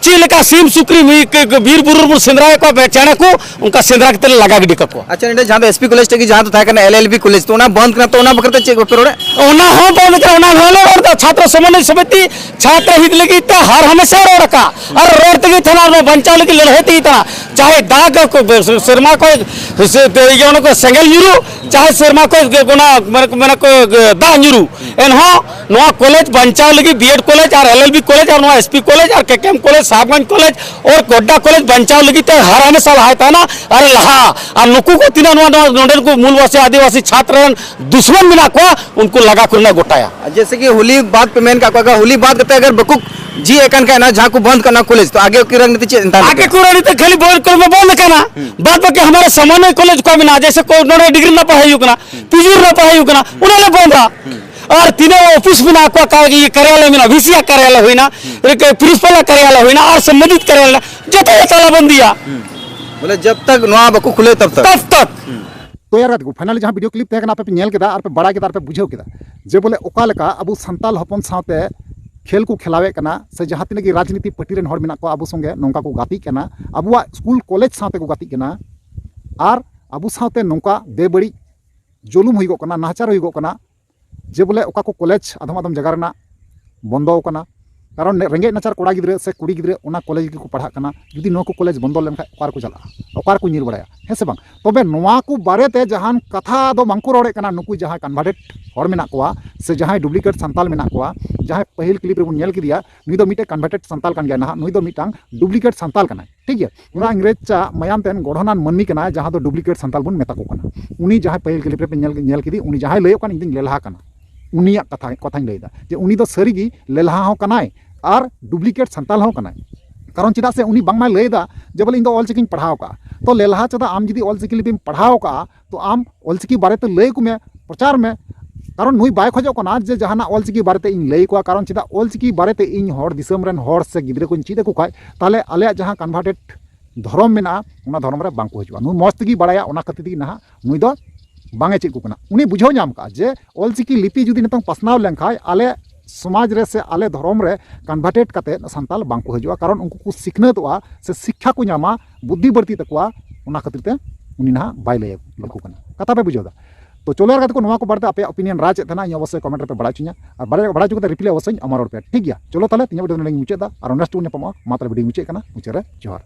ᱪᱮᱫ ᱞᱮᱠᱟ ᱥᱤᱢ ᱥᱩᱠᱨᱤ ᱢᱤ-, ᱠ-, ᱠ-, ᱵᱤᱨ ᱵᱩᱨᱩ ᱨᱮᱵᱚᱱ ᱥᱮᱸᱫᱽᱨᱟᱭᱮᱫ ᱠᱚᱣᱟ, ᱵᱮ-, ᱪᱮᱬᱮ ᱠᱚ, ᱚᱱᱠᱟ ᱥᱮᱸᱫᱽᱨᱟ ᱠᱟᱛᱮ ᱞᱮ ᱞᱟᱜᱟ ᱜᱤᱰᱤ ᱠᱟᱠᱚᱣᱟ᱾ ᱟᱪᱪᱷᱟ, ᱱᱚᱰᱮ ᱡᱟᱦᱟᱸ ᱫᱚ S P college ᱴᱷᱮᱡ ᱜᱮ ᱡᱟᱦᱟᱸ ᱫᱚ ᱛᱟᱦᱮᱸ ᱠᱟᱱᱟ L L B college, ᱛᱚ ᱚᱱᱟ ᱵᱚᱱᱫ ᱠᱟᱱᱟ, ᱛᱚ ᱚᱱᱟ ᱵᱟᱠᱷᱨᱟ ᱛᱮ ᱪᱮᱫ ᱵᱟᱯᱮ ᱨᱚᱲᱮᱫ? ᱚᱱᱟ ᱦᱚᱸ ᱵᱚᱱᱫ ᱠᱟᱱᱟ, ᱚᱱᱟ ᱦᱚᱸ ᱞᱮ ᱨᱚᱲ ᱮᱫᱟ᱾ ᱪᱷᱟᱛᱨᱚ ᱥᱚᱢᱚᱱᱱᱚᱭ ᱥᱚᱢᱤᱛᱤ ᱪᱷᱟᱛᱨᱚ ᱦᱤᱛ ᱞᱟᱹᱜᱤᱫ ᱛᱮ ᱦᱟᱨ ᱦᱟᱢᱮᱥᱟ ᱨᱚᱲ ᱟᱠᱟᱫ ᱟᱨ ᱨᱚᱲ ᱛᱮᱜᱮ ᱛᱟᱦᱮᱱᱟ, ᱟᱨ ᱱᱚᱣᱟ ᱵᱟᱧᱪᱟᱣ ᱞᱟᱹᱜᱤᱫ ᱞᱟᱹᱲᱦᱟᱹᱭ ᱛᱮᱜᱮ ᱛᱟᱦᱮᱱᱟ᱾ ᱪᱟᱦᱮ ᱫᱟᱜ ᱠᱚ, ᱥᱮᱨᱢᱟ ᱠᱷᱚᱡ, ᱥᱮ, ᱤᱭᱟᱹ, ᱚᱱᱟ ᱠᱚ ᱥᱮᱸᱜᱮᱞ ᱧᱩᱨᱩ, ᱪᱟᱦᱮ ᱥᱮᱨᱢᱟ ᱠᱷᱚᱡ ᱚᱱᱟ, ᱢᱟᱱᱮ ᱠᱚ, ᱢᱟᱱᱮ ᱠᱚ, ᱫᱟᱜ ᱧᱩᱨᱩ, ᱮᱱᱦᱚᱸ ᱱᱚᱣᱟ ᱠᱚᱞᱮᱡᱽ ᱵᱟᱧᱪᱟᱣ ᱞᱟᱹᱜᱤᱫ B.Ed ᱠᱚᱞᱮᱡᱽ ᱟᱨ L L B ᱠᱚᱞᱮᱡᱽ ᱟᱨ ᱱᱚᱣᱟ S P ᱠᱚᱞᱮᱡᱽ ᱟᱨ K K M college, Sahebganj college ᱟᱨ ᱜᱚᱰᱰᱟ ᱠᱚᱞᱮᱡᱽ ᱵᱟᱧᱪᱟᱣ ᱞᱟᱹᱜᱤᱫ ᱛᱮ ᱦᱟᱨ ᱦᱟᱢᱮᱥᱟ ᱞᱟᱦᱟᱭ ᱛᱟᱦᱮᱱᱟ ᱟᱨ ᱞᱟᱦᱟ᱾ ᱟᱨ ᱱᱩᱠᱩ ᱠᱚ ᱛᱤᱱᱟᱹᱜ ᱱᱚᱣᱟ, ᱱᱚᱣᱟ ᱱᱚᱰᱮᱱ ᱠᱚ ᱢᱩᱞ ᱵᱟᱥᱤ ᱟᱹᱫᱤᱵᱟᱹᱥᱤ ᱪᱷᱟᱛᱨᱚ ᱨᱮᱱ ᱫᱩᱥᱢᱚᱱ ᱢᱮᱱᱟᱜ ᱠᱚᱣᱟ, ᱩᱱᱠᱩ ᱞᱟᱜᱟ ᱠᱚᱨᱮᱱᱟᱜ ᱜᱚᱴᱟᱭᱟ᱾ ᱟᱨ ᱡᱮᱭᱥᱮ ᱠᱤ ᱦᱳᱞᱤ ᱵᱟᱫ ᱯᱮ ᱢᱮᱱ ᱠᱟᱜ ᱠᱚᱣᱟ, ᱟᱜᱟᱨ ᱦᱳᱞᱤ ᱵᱟᱫ ᱠᱟᱛᱮ ᱟᱜᱟᱨ ᱵᱟᱠᱚ ᱡᱤᱭᱮᱫ ᱠᱟᱱ ᱠᱷᱟᱡ ᱱᱟ, ᱡᱟᱦᱟᱸ ᱠᱚ ᱵᱚᱱᱫ ᱠᱟᱱᱟ ᱠᱚᱞᱮᱡᱽ, ᱛᱚ ᱟᱜᱮ ᱠᱤ ᱨᱟᱡᱽᱱᱤᱛᱤ ᱪᱮᱫ ᱮᱱᱛᱟᱱ ᱟᱜᱮ ᱠᱚ ᱨᱟᱡᱽᱱᱤᱛᱤ ᱠᱷᱟᱹᱞᱤ ᱵᱚᱱᱫ ᱠᱚᱨᱮ ᱢᱟ ᱵᱚᱱᱫ ᱟᱠᱟᱱᱟ, ᱵᱟᱫ ᱵᱟᱹᱠᱤ ᱦᱟᱢᱟᱨᱮ ᱥᱟᱢᱟᱱᱭᱚ ᱠᱚᱞᱮᱡᱽ ᱚᱠᱟ ᱢᱮᱱᱟᱜᱼᱟ, ᱡᱮᱭᱥᱮ ᱠᱚ ᱱᱚᱰᱮ ᱰᱤᱜᱽᱨᱤ ᱨᱮᱱᱟᱜ ᱯᱟᱲᱦᱟᱣ ᱦᱩᱭᱩᱜ ᱠᱟᱱᱟ, P G ᱨᱮᱱᱟᱜ ᱯᱟᱲᱦᱟᱣ ᱦᱩᱭᱩᱜ ᱠᱟᱱᱟ, ᱚᱱᱟ ᱞᱮ ᱵᱚᱱᱫᱟ᱾ ᱟᱨ ᱛᱤᱱᱟᱹᱜ ᱚᱯᱷᱤᱥ ᱢᱮᱱᱟᱜ ᱠᱚᱣᱟ, ᱠᱟ-, ᱤᱭᱟᱹ ᱠᱟᱨᱭᱟᱞᱚᱭ ᱢᱮᱱᱟᱜᱼᱟ, V C ᱟᱜ ᱠᱟᱨᱭᱟᱞᱚᱭ ᱦᱩᱭᱱᱟ, ᱯᱨᱤᱱᱥᱤᱯᱟᱞ ᱟᱜ ᱠᱟᱨᱭᱟᱞᱚᱭ ᱦᱩᱭᱱᱟ, ᱟᱨ ᱥᱚᱢᱵᱚᱱᱫᱷᱤᱛ ᱠᱟᱨᱭᱟᱞᱚᱭ ᱦᱩᱭᱱᱟ, ᱡᱚᱛᱚ ᱞᱮ ᱛᱟᱞᱟ ᱵᱚᱱᱫᱤᱭᱟ᱾ ᱵᱚᱞᱮ ᱡᱟᱵ ᱛᱟᱠ ᱱᱚᱣᱟ ᱵᱟᱠᱚ ᱠᱷᱩᱞᱟᱹᱣ ᱛᱟᱵ ᱛᱟᱠ᱾ ᱛᱟᱵ ᱛᱟᱠ᱾ ᱛᱚ ᱭᱟᱨ ᱜᱟᱛᱮ ᱠᱚ, finally ᱡᱟᱦᱟᱸ video clip ᱛᱟᱦᱮᱸ ᱠᱟᱱᱟ, ᱟᱯᱮ ᱯᱮ ᱧᱮᱞ ᱠᱮᱫᱟ ᱟᱨ ᱯᱮ ᱵᱟᱲᱟᱭ ᱠᱮᱫᱟ ᱟᱨ ᱯᱮ ᱵᱩᱡᱷᱟᱹᱣ ᱠᱮᱫᱟ ᱡᱮ ᱵᱚᱞᱮ ᱚᱠᱟ ᱞᱮᱠᱟ ᱟᱵᱚ ᱥᱟᱱᱛᱟᱞ ᱦᱚᱯᱚᱱ ᱥᱟᱶᱛᱮ ᱠᱷᱮᱞ ᱠᱚ ᱠᱷᱮᱞᱟᱣᱮᱫ ᱠᱟᱱᱟ, ᱥᱮ ᱡᱟᱦᱟᱸ ᱛᱤᱱᱟᱹᱜ ᱜᱮ ᱨᱟᱡᱽᱱᱤᱛᱤ ᱯᱟᱨᱴᱤ ᱨᱮᱱ ᱦᱚᱲ ᱢᱮᱱᱟᱜ ᱠᱚᱣᱟ ᱟᱵᱚ ᱥᱚᱸᱜᱮ ᱱᱚᱝᱠᱟ ᱠᱚ ᱜᱟᱛᱮᱜ ᱠᱟᱱᱟ, ᱟᱵᱚᱣᱟᱜ ᱥᱠᱩᱞ ᱠᱚᱞᱮᱡᱽ ᱥᱟᱶᱛᱮ ᱠᱚ ᱜᱟᱛᱮᱜ ᱠᱟᱱᱟ, ᱟᱨ ᱟᱵᱚ ᱥᱟᱶᱛᱮ ᱱᱚᱝᱠᱟ ᱵᱮᱵᱟᱹᱲᱤᱡ ᱡᱩᱞᱩᱢ ᱦᱩᱭᱩᱜᱚᱜ ᱠᱟᱱᱟ, ᱱᱟᱦᱟᱪᱟᱨ ᱦᱩᱭᱩᱜᱚᱜ ᱠᱟᱱᱟ, ᱡᱮ ᱵᱚᱞᱮ ᱚᱠᱟ ᱠᱚ ᱠᱚᱞᱮᱡᱽ ᱟᱫᱚᱢ ᱟᱫᱚᱢ ᱡᱟᱭᱜᱟ ᱨᱮᱱᱟᱜ ᱵᱚᱱᱫᱚ ᱟᱠᱟᱱᱟ᱾ ᱠᱟᱨᱚᱱ ᱨᱮᱸᱜᱮᱡ ᱱᱟᱪᱟᱨ ᱠᱚᱲᱟ ᱜᱤᱫᱽᱨᱟᱹ ᱥᱮ ᱠᱩᱲᱤ ᱜᱤᱫᱽᱨᱟᱹ ᱚᱱᱟ ᱠᱚᱞᱮᱡᱽ ᱨᱮᱜᱮ ᱠᱚ ᱯᱟᱲᱦᱟᱜ ᱠᱟᱱᱟ, ᱡᱩᱫᱤ ᱱᱚᱣᱟ ᱠᱚ ᱠᱚᱞᱮᱡᱽ ᱵᱚᱱᱫᱚ ᱞᱮᱱᱠᱷᱟᱱ ᱚᱠᱟ ᱨᱮᱠᱚ ᱪᱟᱞᱟᱜᱼᱟ, ᱚᱠᱟ ᱨᱮᱠᱚ ᱧᱤᱨ ᱵᱟᱲᱟᱭᱟ, ᱦᱮᱸ ᱥᱮ ᱵᱟᱝ? ᱛᱚᱵᱮ ᱱᱚᱣᱟ ᱠᱚ ᱵᱟᱨᱮᱛᱮ ᱡᱟᱦᱟᱱ ᱠᱟᱛᱷᱟ ᱫᱚ ᱵᱟᱝᱠᱚ ᱨᱚᱲᱮᱫ ᱠᱟᱱᱟ ᱱᱩᱠᱩ ᱡᱟᱦᱟᱸᱭ converted ᱦᱚᱲ ᱢᱮᱱᱟᱜ ᱠᱚᱣᱟ ᱥᱮ ᱡᱟᱦᱟᱸᱭ duplicate ᱥᱟᱱᱛᱟᱞ ᱢᱮᱱᱟᱜ ᱠᱚᱣᱟ, ᱡᱟᱦᱟᱸᱭ ᱯᱟᱹᱦᱤᱞ clip ᱨᱮᱵᱚᱱ ᱧᱮᱞ ᱠᱮᱫᱮᱭᱟ, ᱱᱩᱭ ᱫᱚ ᱢᱤᱫᱴᱮᱡ converted ᱥᱟᱱᱛᱟᱞ ᱠᱟᱱ ᱜᱮᱭᱟ, ᱱᱟᱦᱟᱜ ᱱᱩᱭ ᱫᱚ ᱢᱤᱫᱴᱟᱝ duplicate ᱥᱟᱱᱛᱟᱞ ᱠᱟᱱᱟᱭ, ᱴᱷᱤᱠ ᱜᱮᱭᱟ? ᱚᱱᱟ ᱤᱝᱨᱮᱡᱽ ᱪᱟ ᱢᱟᱭᱟᱢ ᱛᱮᱱ ᱜᱚᱲᱦᱚᱱᱟᱱ ᱢᱟᱹᱱᱢᱤ ᱠᱟᱱᱟᱭ, ᱡᱟᱦᱟᱸ ᱫᱚ duplicate ᱥᱟᱱᱛᱟᱞ ᱵᱚᱱ ᱢᱮᱛᱟ ᱠᱚ ᱠᱟᱱᱟ᱾ ᱩᱱᱤ ᱡᱟᱦᱟᱸᱭ ᱯᱟᱹᱦᱤᱞ clip ᱨᱮᱯᱮ ᱧᱮᱞ, ᱧᱮᱞ ᱠᱮᱫᱮ, ᱩᱱᱤ ᱡᱟᱦᱟᱸᱭ ᱞᱟᱹᱭᱚᱜ ᱠᱟᱱ, ᱤᱧ ᱫᱚᱧ ᱞᱮᱞᱦᱟ ᱠᱟᱱᱟ, ᱩᱱᱤᱭᱟᱜ ᱠᱟᱛᱷᱟ, ᱠᱟᱛᱷᱟᱧ ᱞᱟᱹᱭᱫᱟ ᱡᱮ ᱩᱱᱤ ᱫᱚ ᱥᱟᱹᱨᱤᱜᱮ ᱞᱮᱞᱦᱟ ᱦᱚᱸ ᱠᱟᱱᱟᱭ ᱟᱨ duplicate ᱥᱟᱱᱛᱟᱞ ᱦᱚᱸ ᱠᱟᱱᱟᱭ᱾ ᱠᱟᱨᱚᱱ ᱪᱮᱫᱟᱜ ᱥᱮ ᱩᱱᱤ ᱵᱟᱝᱢᱟᱭ ᱞᱟᱹᱭᱫᱟ ᱡᱮ ᱵᱚᱞᱮ ᱤᱧ ᱫᱚ ᱚᱞᱪᱤᱠᱤᱧ ᱯᱟᱲᱦᱟᱣ ᱠᱟᱜᱼᱟ᱾ ᱛᱚ ᱞᱮᱞᱦᱟ ᱪᱮᱫᱟᱜ? ᱟᱢ ᱡᱩᱫᱤ ᱚᱞᱪᱤᱠᱤ ᱞᱤᱯᱤᱢ ᱯᱟᱲᱦᱟᱣ ᱠᱟᱜᱼᱟ, ᱛᱚ ᱟᱢ ᱚᱞᱪᱤᱠᱤ ᱵᱟᱨᱮᱛᱮ ᱞᱟᱹᱭ ᱟᱠᱚ ᱢᱮ, ᱯᱨᱚᱪᱟᱨ ᱢᱮ᱾ ᱠᱟᱨᱚᱱ ᱱᱩᱭ ᱵᱟᱭ ᱠᱷᱚᱡᱚᱜ ᱠᱟᱱᱟ ᱡᱮ ᱡᱟᱦᱟᱱᱟᱜ ᱚᱞᱪᱤᱠᱤ ᱵᱟᱨᱮᱛᱮ ᱤᱧ ᱞᱟᱹᱭ ᱟᱠᱚᱣᱟ, ᱠᱟᱨᱚᱱ ᱪᱮᱫᱟᱜ ᱚᱞᱪᱤᱠᱤ ᱵᱟᱨᱮᱛᱮ ᱤᱧ ᱦᱚᱲ ᱫᱤᱥᱚᱢ ᱨᱮᱱ ᱦᱚᱲ ᱥᱮ ᱜᱤᱫᱽᱨᱟᱹ ᱠᱚᱧ ᱪᱮᱫ ᱟᱠᱚ ᱠᱷᱟᱡ, ᱛᱟᱦᱚᱞᱮ ᱟᱞᱮᱭᱟᱜ ᱡᱟᱦᱟᱸ converted ᱫᱷᱚᱨᱚᱢ ᱢᱮᱱᱟᱜᱼᱟ, ᱚᱱᱟ ᱫᱷᱚᱨᱚᱢ ᱨᱮ ᱵᱟᱝ ᱠᱚ ᱦᱤᱡᱩᱜᱼᱟ᱾ ᱱᱩᱭ ᱢᱚᱡᱽ ᱛᱮᱜᱮ ᱵᱟᱲᱟᱭᱟ, ᱚᱱᱟ ᱠᱷᱟᱹᱛᱤᱨ ᱛᱮᱜᱮ ᱱᱟᱦᱟᱜ ᱱᱩᱭ ᱫᱚ ᱵᱟᱝ ᱮ ᱪᱮᱫ ᱟᱠᱚ ᱠᱟᱱᱟ᱾ ᱩᱱᱤ ᱵᱩᱡᱷᱟᱹᱣ ᱧᱟᱢ ᱠᱟᱜᱼᱟ ᱡᱮ ᱚᱞᱪᱤᱠᱤ ᱞᱤᱯᱤ ᱡᱩᱫᱤ ᱱᱤᱛᱚᱝ ᱯᱟᱥᱱᱟᱣ ᱞᱮᱱᱠᱷᱟᱡ ᱟᱞᱮ ᱥᱚᱢᱟᱡᱽ ᱨᱮ ᱥᱮ ᱟᱞᱮ ᱫᱷᱚᱨᱚᱢ ᱨᱮ ᱠᱚᱱᱵᱷᱟᱨᱴᱮᱰ ᱠᱟᱛᱮ ᱥᱟᱱᱛᱟᱞ ᱵᱟᱝ ᱠᱚ ᱦᱤᱡᱩᱜᱼᱟ, ᱠᱟᱨᱚᱱ ᱩᱱᱠᱩ ᱠᱚ ᱥᱤᱠᱷᱱᱟᱹᱛᱚᱜᱼᱟ ᱥᱮ ᱥᱤᱠᱠᱷᱟ ᱠᱚ ᱧᱟᱢᱟ, ᱵᱩᱫᱽᱫᱷᱤ ᱵᱟᱹᱲᱛᱤ ᱛᱟᱠᱚᱣᱟ, ᱚᱱᱟ ᱠᱷᱟᱹᱛᱤᱨ ᱛᱮ ᱩᱱᱤ ᱱᱟᱦᱟᱜ ᱵᱟᱭ ᱞᱟᱹᱭ ᱟᱠᱚ ᱠᱟᱱᱟ᱾ ᱠᱟᱛᱷᱟ ᱯᱮ ᱵᱩᱡᱷᱟᱹᱣ ᱫᱟ? ᱛᱚ ᱪᱚᱞᱚ ᱟᱨ ᱜᱟᱛᱮ ᱠᱚ, ᱱᱚᱣᱟ ᱠᱚ ᱵᱟᱨᱮᱛᱮ ᱟᱯᱮᱭᱟᱜ ᱚᱯᱤᱱᱤᱭᱚᱱ ᱨᱟᱭ ᱪᱮᱫ ᱛᱟᱦᱮᱱᱟ, ᱤᱧ ᱚᱵᱚᱥᱥᱳᱭ ᱠᱚᱢᱮᱱᱴ ᱨᱮᱯᱮ ᱵᱟᱲᱟᱭ ᱦᱚᱪᱚᱧᱟ, ᱟᱨ ᱵᱟᱲᱟᱭ ᱵᱟᱲᱟᱭ ᱦᱚᱪᱚ ᱠᱟᱛᱮ ᱨᱤᱯᱞᱟᱭ ᱚᱵᱚᱥᱥᱳᱭ ᱤᱧ ᱟᱢᱟᱨ ᱨᱚᱲ ᱯᱮ, ᱴᱷᱤᱠ ᱜᱮᱭᱟ? ᱪᱚᱞᱚ ᱛᱟᱦᱞᱮ ᱛᱮᱦᱮᱧᱟᱜ ᱵᱷᱤᱰᱤᱭᱳ ᱱᱚᱰᱮ ᱜᱮᱞᱤᱧ ᱢᱩᱪᱟᱹᱫ ᱫᱟ, ᱟᱨ ᱱᱮᱠᱥᱴ ᱵᱚᱱ ᱧᱟᱯᱟᱢᱚᱜᱼᱟ᱾ ᱢᱟ ᱛᱟᱦᱞᱮ ᱵᱷᱤᱰᱤᱭᱳ ᱢᱩᱪᱟᱹᱫ ᱠᱟᱱᱟ, ᱢᱩᱪᱟᱹᱫ ᱨᱮ ᱡᱚᱦᱟᱨ᱾